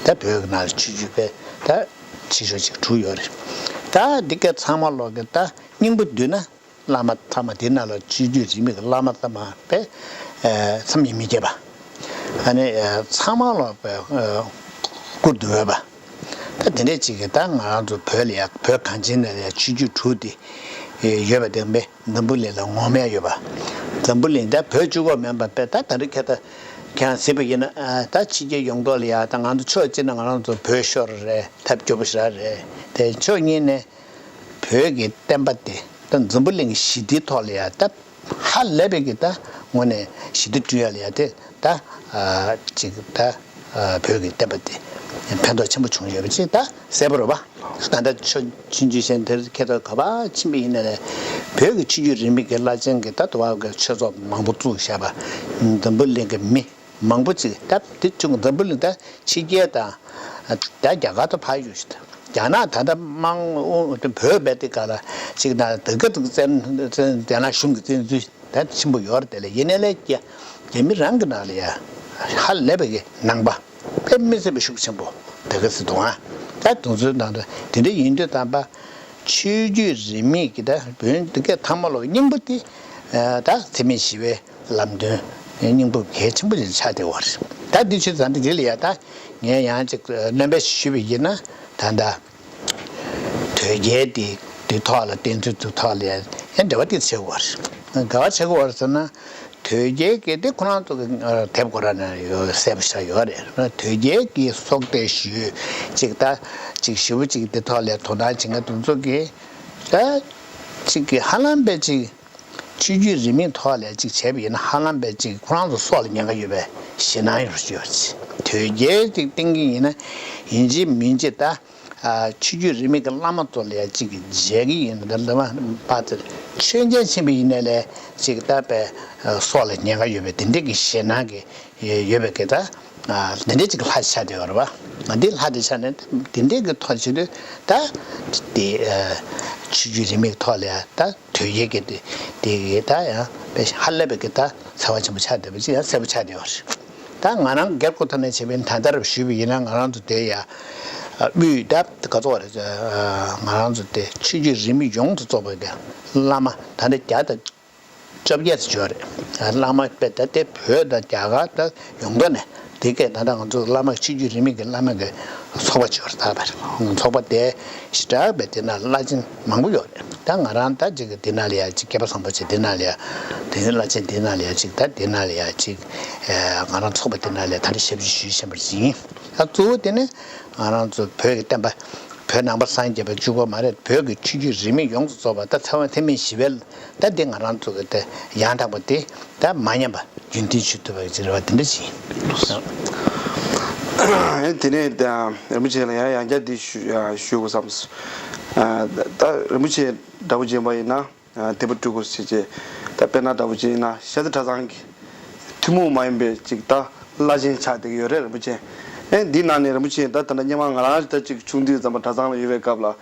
ད་བོད་ཀྱི་ནང་ལ་ཆོས་བརྒྱུད་པའི་ད་ཆེ་ཤོས་ཅིག་དྲུག་ཡོད་རེད། ད་འདི་ག་ཚང་མ་ལོག་གི་ད་སྙིང་པོ་བསྡུས་ན། བླ་མ་ཚང་མ་དེ་ནང་ལ་ཆོས་བརྒྱུད་རིས་མེད་ཀྱི་བླ་མ་ཚང་མ་པས་མཚམས་ཡིན་མི་བརྒྱབ་པ། ཨ་ནི་ཚང་མ་ལ་པས་བཀུར་འདུ་འོས་པ། ད་དེ་འདྲས་ཅིག་གིས་ད་ང་རང་ཚོ་བོད་ལ་ཡ་བོད་གངས་ཅན་ནང་ལ་ཡ་ཆོས་བརྒྱུད་དྲུག་དེ་ཡོད་པ་དེ་པས་འཛམ་བུ་གླིང་ལ་ངོམ་ཡ་ཡོད་པ། འཛམ་བུ་གླིང་ད་བོད་གཅིག་པོ་མིན་པ་པས་ད་ད་རེས་ཁྱེད་ད་ཁྱེད་རང་གཟིགས་པ་ཡིན་ན་ད་ཕྱི་རྒྱལ་ཡོངས་རྫོགས་ལ་ཡ་ད་ང་ཚོ་ཕྱོགས་གཅིག་ནས་ང་རང་ཚོ་བོད་ཤོར་རེད། ཐབས་སྐྱོ་པོ་ཞེ་དྲག་རེད། དེ་ཕྱོགས་གཉིས་ནས། བོད་ཀྱི་བསྟན་པ་དེ་ད་འཛམ་བུ་གླིང་གི་ཞི་བདེའི་ཐོག་ལ་ཡ་ད་ཧ་ལས་པའི་གི་ད་དངོས་གནས་ཞི་བདེ་བསྐྲུན་ཡ་ལ་ཡ་དེ་ད་ཅིག་ད་བོད་ཀྱི་བསྟན་པ་དེ་ཕན་ཐོགས་ཆེན་པོ་བྱུང་ཡོད་པ་ཅིག་ད་གསལ་པོ་རེད་བ། ད་ལྟ་ཆོས་ཆོས་བརྒྱུད་གཞན་དེར་ཁྱེད་ཚོ་ག་པར་ཕྱིན་པ་ཡིན་ན་ལས་བོད་ཀྱི་ཆོས་བརྒྱུད་རིས་མེད་ཀྱི་བླ་ཆེན་གྱི་ད་དུ་བ་གི་ཆོས་ཚོགས་མང་པོ་བཙུགས་བཞག་པ། འཛམ་བུ་གླིང་གི་མི། མང་པོ་ཅིག་ད་དེ་བྱུང་འཛམ་བུ་གླིང་ད་ཕྱི་རྒྱལ་དང་ད་རྒྱ་གར་དུ་ཕར་ཡོད་ཞིག་ད་རྒྱ་ནག་ད་ལྟ་དམངས་དབུ་བོད་པའི་དེ་ག་ལ་ཅིག་ན་དེ་ག་དུ་བཙན་བཙན་རྒྱ་ནག་གཞུང་གི་བཙན་འཛུལ་ད་ཆེན་པོ་ཡོད་རེད། དེ་ལ་ཡིན་ནའི་ལས་རྒྱ་རྒྱ་མི་རང་གི་ནང་ལ་ཡ་ཧ་ལས་པའི་གི་ནང་པ་དཔེ་མི་སྲིད་པའི་ཤུགས་ཆེན་པོ་དེ་ག་སྲིད་འདུག་ཨ། ད་དུང་ཚོའི་ནང་དུ་དེ་འདྲ་ཡིན་དུས་དམ་པ་ཆོས་བརྒྱུད་རིས་མེད་ཀྱི་ད་བོན་དེ་ག་ཐ་མ་ལོ་སྙིང་པོ་དེ་ད་འཚེ་མེད་ཞི་བའི། ལམ་སྟོན་སྙིང་པོ་གལ་ཆེན་པོ་ཞིག་ཆགས་བསྡད་ཡོད་རེད། ད་འདི་ཆོས་ཚང་འདི་འདི་ལ་ཡ་ད་ངས་ཡང་ཅིག་སྣོན་པ་ཞིག་ཞུས་པ་ཡིན་ན་ད་ལྟ་དོལ་རྒྱལ་འདི་འདི་ཐོག་ལ་བསྟེན་ཚུལ་འདི་ཐོག་ལ་ཡ་ཡང་འབྲེལ་བ་འདི་བྱེད་དགོས་རེད། འགལ་བ་བྱེད་དགོས་རེད་ཟེར་ན་དོལ་རྒྱལ་གྱི་འདི་ཁོ་རང་ཚོ་གི་དེབ་ཁོ་རང་ན་ཡོད་གསལ་པོ་ཞིག་ཡོད་རེད། དོལ་རྒྱལ་གྱི་སྲོག་གཏད་ཞུས་ཅིག་ད་ཅིག་ཞེ་པོ་ཅིག་འདི་ཐོག་ལ་དོ་སྣང་བྱེད་མཁན་དེ་ཚོ་གི་ད་ཅིག་གི་ཧ་ལམ་པའི་ཅིག་ཆོས་བརྒྱུད་རིས་མེད་ཐོག་ལ་ཅིག་བྱས་པ་ཡིན་ན་ཧ་ལམ་པའི་ཅིག་ཁོ་རང་ཚོ་སྲོག་ལ་ཉེན་ཁ་ཡོད་པའི་ཞེད་སྣང་ཡོད་ཡོད་ཅིག་དོལ་རྒྱལ་ཅིག་བསྟེན་གྱི་ཡིན་ན་ཡིན་གཅིག་མིན་གཅིག་ད་ཆོས་བརྒྱུད་རིས་མེད་ཀྱི་བླ་མ་ཚོ་ལ་ཡ་ཅིག་མཇལ་གྱི་ཡིན་ན་ད་བླ་མ་པ་ཚོ་ཆོས་མཇལ་ཕྱིན་པ་ཡིན་ན་ལས་ཅིག་ད་པའི་སྲོག་ལ་ཉེན་ཁ་ཡོད་པའི་དེ་འདྲ་གི་ཞེད་སྣང་གི་ཡོད་པའི་གི་ད་དེ་འདྲ་ཅིག་ལྷག་ཆགས་བསྡད་ཡོད་རེད་བ། ང་འདི་ལྷ་དེ་ཆ་ནས་དེ་འདྲའི་གི་ཐོག་བྱེད་དུས་ད་དེ་ཆོས་བརྒྱུད་རིས་མེད་ཐོག་ལ་ཡང་ད་དོལ་རྒྱལ་གྱི་དེ་དེ་གི་ད་ཡང་དཔེ་ཧ་ལས་པའི་གི་ད་ཚ་བ་ཆེན་པོ་ཆགས་བསྡད་པ་ཅིག་ཡང་གསལ་པོ་ཆགས་བསྡད་ཡོད་རེད། ད་ང་རང་སྒེར་ཁོ་ཐོག་ནས་བྱས་པའི་ད་ལྟར་ཞུས་པ་ཡིན་ན་ང་རང་ཚོ་དེ་ཡ་དབུས་ད་ག་ཚོད་རེད། ང་རང་ཚོ་དེ་ཆོས་བརྒྱུད་རིས་མེད་ཡོངས་སུ་རྫོགས་པའི་གི་བླ་མ་ད་ལྟ་བརྒྱ་དང་བཅོ་བརྒྱད་ཙམ་ཡོད་རེད། བླ་མ་དཔེ་ད་ལྟའི་བོད་དང་རྒྱ་གར་ད་ཡོངས་གྲགས་ནས་དེ་སྐད་ད་ལྟ་ང་ཚོ་བླ་མ་ཆོས་བརྒྱུད་རིས་མེད་ཀྱི་བླ་མ་གི་ཚོགས་པ་ཅིག་ཡོད་རེད། ད་བར་ཚོགས་པ་དེ་ཞེ་དྲག་པའི་དེ་ན་བླ་ཆེན་མང་པོ་ཡོད་རེད། ད་ང་རང་ད་ཅིག་གི་དེ་ན་ལ་ཡ་ཅིག་སྐལ་པ་བཟང་པོ་ཅིག་དེ་ན་ལ་ཡ་དེ་ནི་བླ་ཆེན་དེ་ན་ལ་ཡ་ཅིག་ད་དེ་ན་ལ་ཡ་ཅིག་ང་རང་ཚོགས་པ་དེ་ན་ལ་ཡ་ད་ལྟ་ཞབས་ཕྱི་ཞུས་བཞིན་པ་ཅིག་ཡིན། ད་གཙོ་བོ་དེ་ནི་ང་རང་ཚོ་བོད་ཀྱི་བསྟན་པ་བོད་ནང་པ་སངས་རྒྱས་པ་གཅིག་པོ་མ་རེད། བོད་ཀྱི་ཆོས་བརྒྱུད་རིས་མེད་ཡོངས་སུ་རྫོགས་པ་ད་ཚེ་དབང་ཐོན་མི་ཞི་བའི་ད་འདི་ང་རང་ཚོ་གི་ད་ཡང་དག་པ་དེ་ད་མ་ཉམས་པ་རྒྱུན་མཐུད་བྱེད་ཐུབ་པ་ཅིག་རེད་བ། དེ་འདྲ་ཞིག་ཡིན། ཨེ་དེ་ནས་ད་རིན་པོ་ཆེ་ལ་ཡང་ཡང་བསྐྱར་འདི་ཞུ་ཞུ་དགོས་བསམ་སོང་། ད་རིན་པོ་ཆེ་འདྲ་པོ་བྱས་པ་ཡིན་ན་དེབ་བྲིས་དགོས་ཟེར་བྱས་ད་དཔེར་ན་འདྲ་པོ་བྱས་ཡིན་ན་ཤ་ཚ་གྲྭ་ཚང་གི་ཐུན་མོང་མ་ཡིན་པའི་ཅིག་ད་བླ་ཆེན་ཆགས་བསྡད་ཀྱི་ཡོད་རེད་རིན་པོ་ཆེ། ཨེ་འདི་ནང་ནས་རིན་པོ་ཆེ་ད་ད་ལྟ་སྔོན་མ་ང་རང་ད་ཅིག་ཆུང་དུས་ཙམ་པ་གྲྭ་ཚང་ལ་ཡོད་པའི་སྐབས་ལ་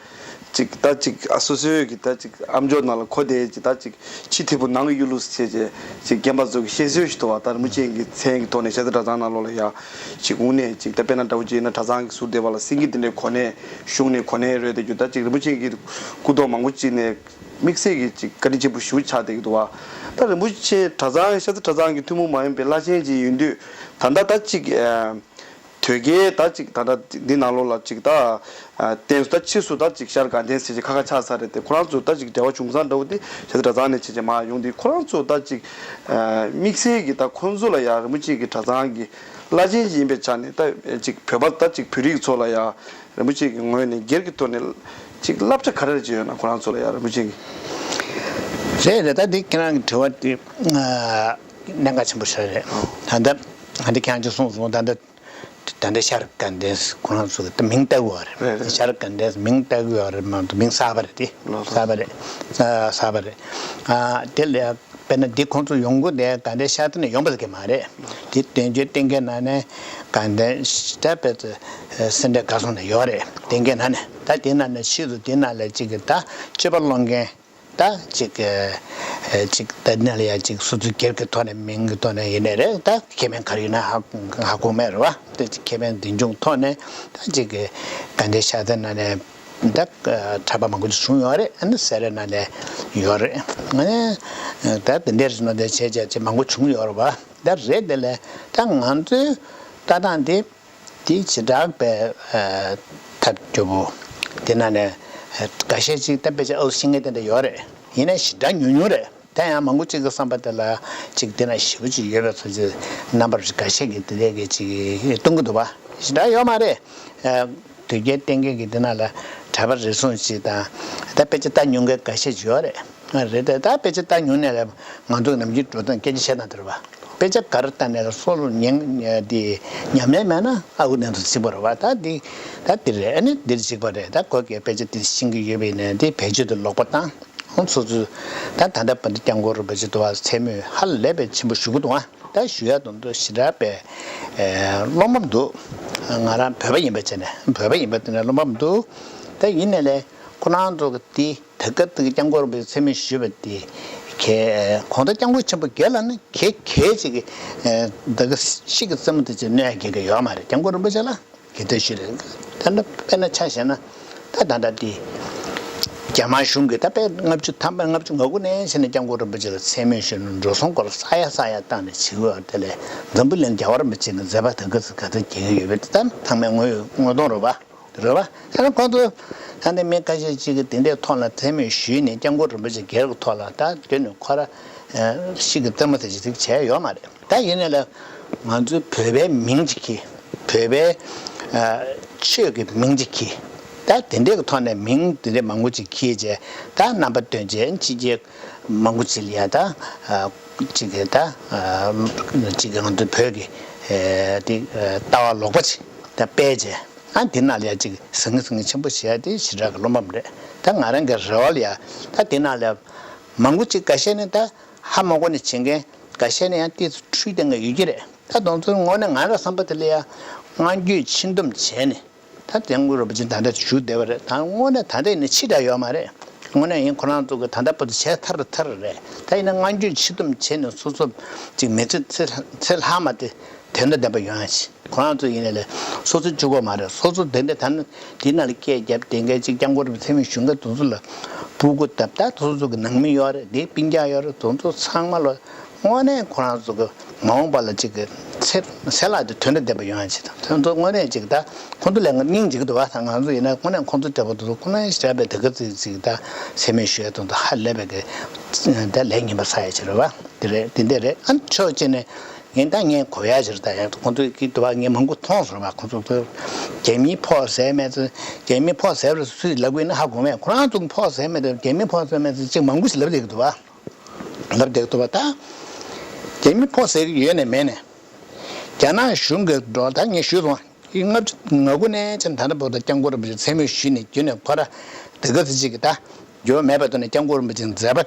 ཅིག་ད་ཅིག་ཨ་སོ་སོའི་གི་ད་ཅིག་ཨམ་ཅོག་ནང་ལ་གོ་བསྡད་ཅིག་ད་ཅིག་ཕྱི་ཐིག་པོ་ནང་གི་གཡུ་ལུགས་ཟེར་བྱས་ཅིག་རྒན་པ་ཚོ་གི་བཤད་སྲོལ་ཞིག་འདུག་བ། ད་རིན་པོ་ཆེ་གི་མཚན་གི་ཐོག་ནས་ཤ་ཚ་གྲྭ་ཚང་ནང་ལོགས་ལ་ཡ་ཅིག་དངོས་གནས་ཅིག་ད་དཔེར་ན་འདྲ་པོ་ཅིག་ཡིན་ན་གྲྭ་ཚང་གི་ཟུར་སྡེ་བ་ལ་སེང་གེ་དེ་འདྲའི་གོ་གནས་གཞུང་ནས་གོ་གནས་རོལ་བསྡད་རྒྱུ་ད་ཅིག་རིན་པོ་ཆེ་གི་སྐུ་ཐོག་མང་པོ་ཅིག་ནས། དམིགས་བསལ་གྱི་ཅིག་བཀའ་དྲིན་ཆེན་པོ་ཞེ་པོ་ཆགས་བསྡད་ཀྱི་འདུག་བ། ད་རིན་པོ་ཆེ་གྲྭ་ཚང་ཤ་ཚ་གྲྭ་ཚང་གི་ཐུན་མོང་མ་ཡིན་པའི་བླ་ཆེན་ཅིག་ཡིན་དུས་ད་ལྟ་ད་ཅིག་ཨ་དོལ་རྒྱལ་ད་ཅིག་ད་ལྟ་འདི་ནང་ལོགས་ལ་ཅིག་ད་ཨ་བསྟན་སྲུང་ད་ཕྱིས་སུ་ད་ཅིག་ཤར་དགའ་ལྡན་ཟེར་ཅིག་ཁ་ཁ་ཆགས་ཚར་རེད་དེ། ཁོ་རང་ཚོ་ད་ཅིག་འབྲེལ་བ་བྱུང་ས་འདྲ་བོ་དེ་ཤ་ཚ་གྲྭ་ཚང་ནས་བྱས་བྱས་མར་ཡོང་དུས་ཁོ་རང་ཚོ་ད་ཅིག་ཨ་དམིགས་བསལ་གྱི་ད་ཁོ་ཚོ་ལ་ཡ་རིན་པོ་ཆེ་གི་གྲྭ་ཚང་གི་བླ་ཆེན་ཅིག་ཡིན་པའི་ཆ་ནས་ད་ཅིག་བོད་པ་ད་ཅིག་བོད་རིགས་ཚོ་ལ་ཡ། རིན་པོ་ཆེ་གི་ངོས་ནས་སྒེར་གྱི་ཐོག་ནས་ཅིག་བསླབ་བྱ་ག་རེ་ཅིག་ཡོད་ན་ཁོ་རང་ཚོ་ལ་ཡ་རིན་པོ་ཆེ་གི། རེད་རེད། ད་འདི་ཁྱེད་རང་གི་དྲི་བ་དེ་གནད་འགག་ཆེན་པོ་ཞིག་རེད། ད་ལྟ་ང་འདི་ཁྱེད་རང་ཅིག་གསུངས་སོང་། ད་ལྟ་ད་ལྟ་ཤར་དགའ་ལྡན་ཁོ་རང་ཚོ་གི་ད་མིང་བཏགས་ཡོད་རེད། རེད་རེད། ཤར་དགའ་ལྡན་མིང་བཏགས་ཡོད་རེད་མ་གཏོགས་མིང་གསར་པ་རེད་དེ། ལགས་སོ། གསར་པ་རེད། གསར་པ་རེད། ཨ་དེ་ལས། དཔེར་ན་འདི་ཁོང་ཚོ་ཡོང་སྒོ་དེ་དགའ་ལྡན་ཤར་རྩེ་ནས་ཡོང་པ་ཟེར་གྱི་མ་རེད། འདི་བསྟན་བཅོས་བསྟན་རྒྱས་ནང་ནས་དགའ་ལྡན་ཤར་རྩེ་སེ་འབྲས་དགའ་གསུམ་ནས་ཡོད་རེད། བསྟན་རྒྱས་ནང་ནས། ད་དེ་ནང་ནས་ཕྱིས་སུ་དེ་ནང་ལ་གཅིག་གི་ད་སྤྱོད་པ་སློང་མཁན་ད་གཅིག་གི་གཅིག་ད་ནང་ལ་ཡ་གཅིག་སོ་སོའི་སྒེར་གྱི་ཐོག་ནས་མིང་གི་ཐོག་ནས་ཡིན་ནའི་རེད། ད་ཁེ་ཕན་ག་རེ་ཡོད་ན་ཧ་ཧ་གོ་མེད་རེད་བ། ད་ཁེ་ཕན་འདི་འབྱུང་ཐོག་ནས་ད་གཅིག་གི་དགའ་ལྡན་ཤར་རྩེ་ནང་ནས། ད་གྲྭ་པ་མང་པོ་ཅིག་བྱུང་ཡོད་རེད། ཨ་ནི་སེ་ར་ནང་ནས་ཡོད་རེད། ཨ་ནི་ད་དེ་འདྲས་ནང་དེ་བྱས་བྱས་ཅིག་མང་པོ་བྱུང་ཡོད་རེད་བ། ད་རེད། དེ་ལས་ད་ང་ཚོའི་ལྟ་སྟངས་དེ་དེ་ཇི་ལྟར་པའི་ཐབས་སྐྱོ་པོ་དེ་ནང་ནས་འགའ་ཤས་ཅིག་ད་དཔེ་ཆ་ཨུ་ཤེས་མཁན་དེ་འདྲ་ཡོད་རེད། ཡིན་ན་ཞེ་དྲག་ཉུང་ཉུང་རེད། ད་ཡང་མང་པོ་གཅིག་གི་བསམ་པ་དེ་ལ་གཅིག་དེ་ན་ཞེ་པོ་ཅིག་ཡོད་པའི་ཚོད་ཅིག་རྣམ་པ་འགའ་ཤས་ཀྱིས་དེ་འདྲས་ཀྱི་ཅིག་གཏོང་གི་འདུག་བ། ཞེ་དྲག་ཡོད་མ་རེད། ཨ་དོལ་རྒྱལ་བསྟེན་མཁན་གྱི་དེ་ན་ལ་གྲྭ་པ་རེ་ཟུང་ཅིག་དང་། ད་དཔེ་ཆ་ལྟ་ཉུང་མཁན་འགའ་ཤས་ཅིག་ཡོད་རེད། ཨ་རེད་དེ། ད་དཔེ་ཆ་ལྟ་ཉུང་ནས་ལ་ང་ཚོ་ནམ་རྒྱུན་འགྲོ་སྟངས་སྐད་ཆ་བཤད་སྟངས་དེ་རེད་བ། དཔེ་ཆ་ག་རེ་ལྟ་ནས་ལ་སོ་སོ་ཉན་དེ་ཉམས་ལེན་མེད་ན་ཨ་ཁུ་ནང་དུ་ཚིག་པ་རེད་བ། ད་འདི་ད་འདི་རེད། ཨ་ནི་འདིར་ཅིག་པ་རེད། ད་ཁོ་གིས་དཔེ་ཆ་འདི་ཤེས་ཀྱི་ཡོད་པ་ཡིན་ནའི་འདི་བེད་སྤྱོད་དུ་ལོག་པ་བཏང་། ཁོང་ཚོ་ཚོས་ད་ད་ལྟ་བ་འདི་སྐྱབས་མགོན་རིན་པོ་ཆེ་དུ་བ་མཚན་སྨོད་ཧ་ལས་པའི་ཆེན་པོ་ཞུ་གི་འདུག་ཨ། ད་ཞུ་ཡ་དང་དུ་ཞེ་དྲག་པའི་ཨེ་བློ་ཕམ་འདུག་ང་རང་བོད་པ་ཡིན་པ་བྱས་ནས། བོད་པ་ཡིན་པ་དེ་ནས་བློ་ཕམ་འདུག་ད་ཡིན་ནའི་ལས་ཁོ་རང་ཚོ་གི་དེ་ད་སྐབས་དེ་གི་སྐྱབས་མགོན་རིན་པོ་ཆེ་མཚན་སྨོད་ཞུས་པ་དེ་གས་གོང་ད་སྐྱབས་མགོན་ཆེན་པོ་སྒེར་ལ་ནི་གས་གས་ཅིག་གི་ད་གི་ཤིག་གི་རྩེད་མོ་དེ་ཅིག་གནོད་ཡ་གས་གས་ཡོད་མ་རེད། སྐྱབས་མགོན་རིན་པོ་ཆེ་ལ། གལ་ཏེ་ཞུ་རེད། ད་ལྟ་དཔེར་ན་ཆ་བཞག་ན་ད་ད་ལྟ་དེ་རྒྱ་དམར་གཞུང་གིས་ད་དཔེ་ལྔ་བཅུ་ཐམ་པ་ལྔ་བཅུ་ང་དགུ་ནས་བྱས་ནས་སྐྱབས་མགོན་རིན་པོ་ཆེ་ལ་མཚན་སྨོད་ཞུས་ནས་འགྲོ་སོང་སྐོར་ས་ཡ་ས་ཡ་བཏང་ནས་བྱེད་དགོས། དེ་ལས་འཛམ་བུ་གླིང་རྒྱལ་བ་རིན་པོ་ཆེ་གི་མཛད་པ་ད་ག་ཚོད་ག་ཚོད་རྒྱས་ཀྱི་ཡོད་པའི་ད་ཚང་མས་ངོས་ངོས་མཐོང་རེད་པ། རེད་པ། ད་ནི་ཁོང་ཚོ་ད་ནི་མི་ཁ་ཤས་ཅིག་གིས་དེ་འདྲའི་ཐོག་ལ་མཚན་སྨོད་ཞུས་ནས་སྐྱབས་མགོན་རིན་པོ་ཆེ་སྒེར་གྱི་ཐོག་ལ་ད་དེ་ནི་ཁོ་ར་ཤིག་གི་རྩེད་མོ་དེ་ཅིག་བྱས་ཡོད་མ་རེད། ད་ཡིན་ནའི་ལ་ང་ཚོའི་བོད་པའི་མིང་ཅིག་གིས། བོད་པའི་ཨ་ཆོས་ཀྱི་མིང་ཅིག་གིས། ད་དེ་འདྲའི་གི་ཐོག་ནས་མིང་དེ་འདྲའི་མང་པོ་ཅིག་གིས་བྱས། ད་རྣམ་པ་སྟོན་བྱས་ཕྱི་རྒྱལ་མང་པོ་ཅིག་ལ་ཡ་ད་ཨ་ཅིག་གི་ད་ཨ་ཅིག་གི་ང་ཚོའི་བོད་ཀྱི་ཨ་དེ་ཨ་ལྟ་བ་ལོག་པ་ཅིག་ད་སྤེལ་བྱས། ཨ་དེ་ནང་ལ་ཡ་ཅིག་ཟང་ངེ་ཟིང་ངེ་ཆེན་པོ་བྱས་ཏེ་ཞེ་དྲག་གི་བློ་ཕམ་རེད། ད་ང་རང་གི་རེ་བ་ལ་ཡ་ད་དེ་ནང་ལ་མང་པོ་ཅིག་འགའ་ཤས་ནི་ད་ཧ་མ་གོ་ནས་བྱེད་མཁན། འགའ་ཤས་ནི་ཡང་ཏོག་ཙམ་འཁྲུལ་བསྡད་མཁན་ཡོད་ཀྱི་རེད། ད་དེ་ཚོ་དངོས་གནས་ང་རང་བསམ་པ་དེ་ལ་ཡ་སྔ་འགྱུར་ཕྱི་འདོམས་བྱས་ནས། ད་སྐྱབས་མགོན་རིན་པོ་ཆེ་ད་ལྟ་བཞུགས་བསྡད་པ་རེད། ད་དངོས་གནས་ད་ལྟ་ཡིན་ན་ཕྱི་དྲགས་ཡོད་མ་རེད། དངོས་གནས་ཡིན་ཁོ་རང་ཚོ་གི་ད་ལྟ་བར་དུ་བྱས་ཐར་ཐར་རེད། ད་ཡིན་ན་སྔ་འགྱུར་ཕྱི་འདོམས་བྱས་ནས་སོ་སོ་ཅིག་མི་ཚེ་ཚེ་ཚེ་ལྷག་མ་དེ་དོན་དང་ལྡན་པ་ཡོང་ཡ་ཆེད་ཁོ་རང་ཚོ་ཡིན་ནའི་ལས་སོ་སོ་གཅིག་པོ་མ་རེད། སོ་སོ་དེ་འདྲ་ད་ནི་དེ་ན་ལ་སྐད་རྒྱབ་བསྡད་མཁན་ཅིག་སྐྱབས་མགོན་རིན་པོ་ཆེ་མཚན་སྨད་ཞུ་མཁན་དེ་ཚོ་ལ་སྤུ་གུ་བཏབ། ད་དེ་ཚོ་ཚོ་གི་ནང་མི་ཡོད་རེད། དེ་སྤུན་ཀྱག་ཡོད་རེད། དེ་ཚོ་ཚང་མ་ལ་དངོས་གནས་ཁོ་རང་ཚོ་གི་མ་འོངས་པ་ལ་ཅིག་གི་ཚེ་ཚེ་ལྷག་དེ་དོན་དང་ལྡན་པ་ཡོང་ཡ་ཆེད་དང་། དེ་ཚོ་དངོས་གནས་ཅིག་ད་ཁོང་ཚོ་ལས་ང་སྙིང་རྗེ་གི་འདུག་བ། ད་ང་ཚོ་ཡིན་ན་དངོས་གནས་ཁོང་ཚོ་འདྲ་པོ་དེ་ཚོ་ཁོ་ན་ཞེ་དྲག་པའི་དེ་ག་ཚིག་ཅིག་ད་མཚན་སྨད་ཞུ་ཡ་དེ་ཚོ་ཧ་ལས་པའི་གི་ད་ལས་ངན་པ་བསགས་ཡ་ཆེད་རེད་བ། དེ་རེད། དེ་འདྲ་རེད། ཨ་ཕྱོགས་གཅིག་ནས་ངས་ད་ངས་གོ་ཡ་ཆེད་ད་ཡང་ཁོང་ཚོ་གི་འདུག་བ། ངས་མང་པོ་མཐོང་སོང་བ། ཁོང་ཚོ་ཚོ་རྒྱ་མིའི་ཕོགས་ཟ་ཡ་མེད་ཚེ། རྒྱ་མིའི་ཕོགས་ཟ་བ་སུས་ལབ་གི་ཡིན་ན་ཧ་གོ་མེད། ཁོ་རང་ཚོ་གི་ཕོགས་ཟ་ཡ་མེད་དེ་རྒྱ་མིའི་ཕོགས་ཟ་ཡ་མེད་ཚེ་ཅིག་མང་པོ་ཞིག་ལབ་བསྡད་ཀྱི་འདུག་བ། ལབ་བསྡད་ཀྱི་འདུག་བ། ད་རྒྱ་མིའི་ཕོགས་ཟ་གི་ཡོད་ནས་མེད་ནས། རྒྱ་ནག་གཞུང་གི་འགྲོ་ད་ངས་ཞུས་སོང་། ལྔ་བཅུ་ང་དགུ་ནས་ཅིག་ད་ལྟ་བར་དུ་སྐྱབས་མགོན་རིན་པོ་ཆེ་མཚན་སྨད་ཞུས་ནས་བརྒྱུད་ནས་ཁོ་ར་དེ་ག་ཚོད་ཅིག་གི་ད་འགྱུར་བ་མེད་པ་དུ་ནས་སྐྱབས་མགོན་རིན་པོ་ཆེ་མཛད་པ་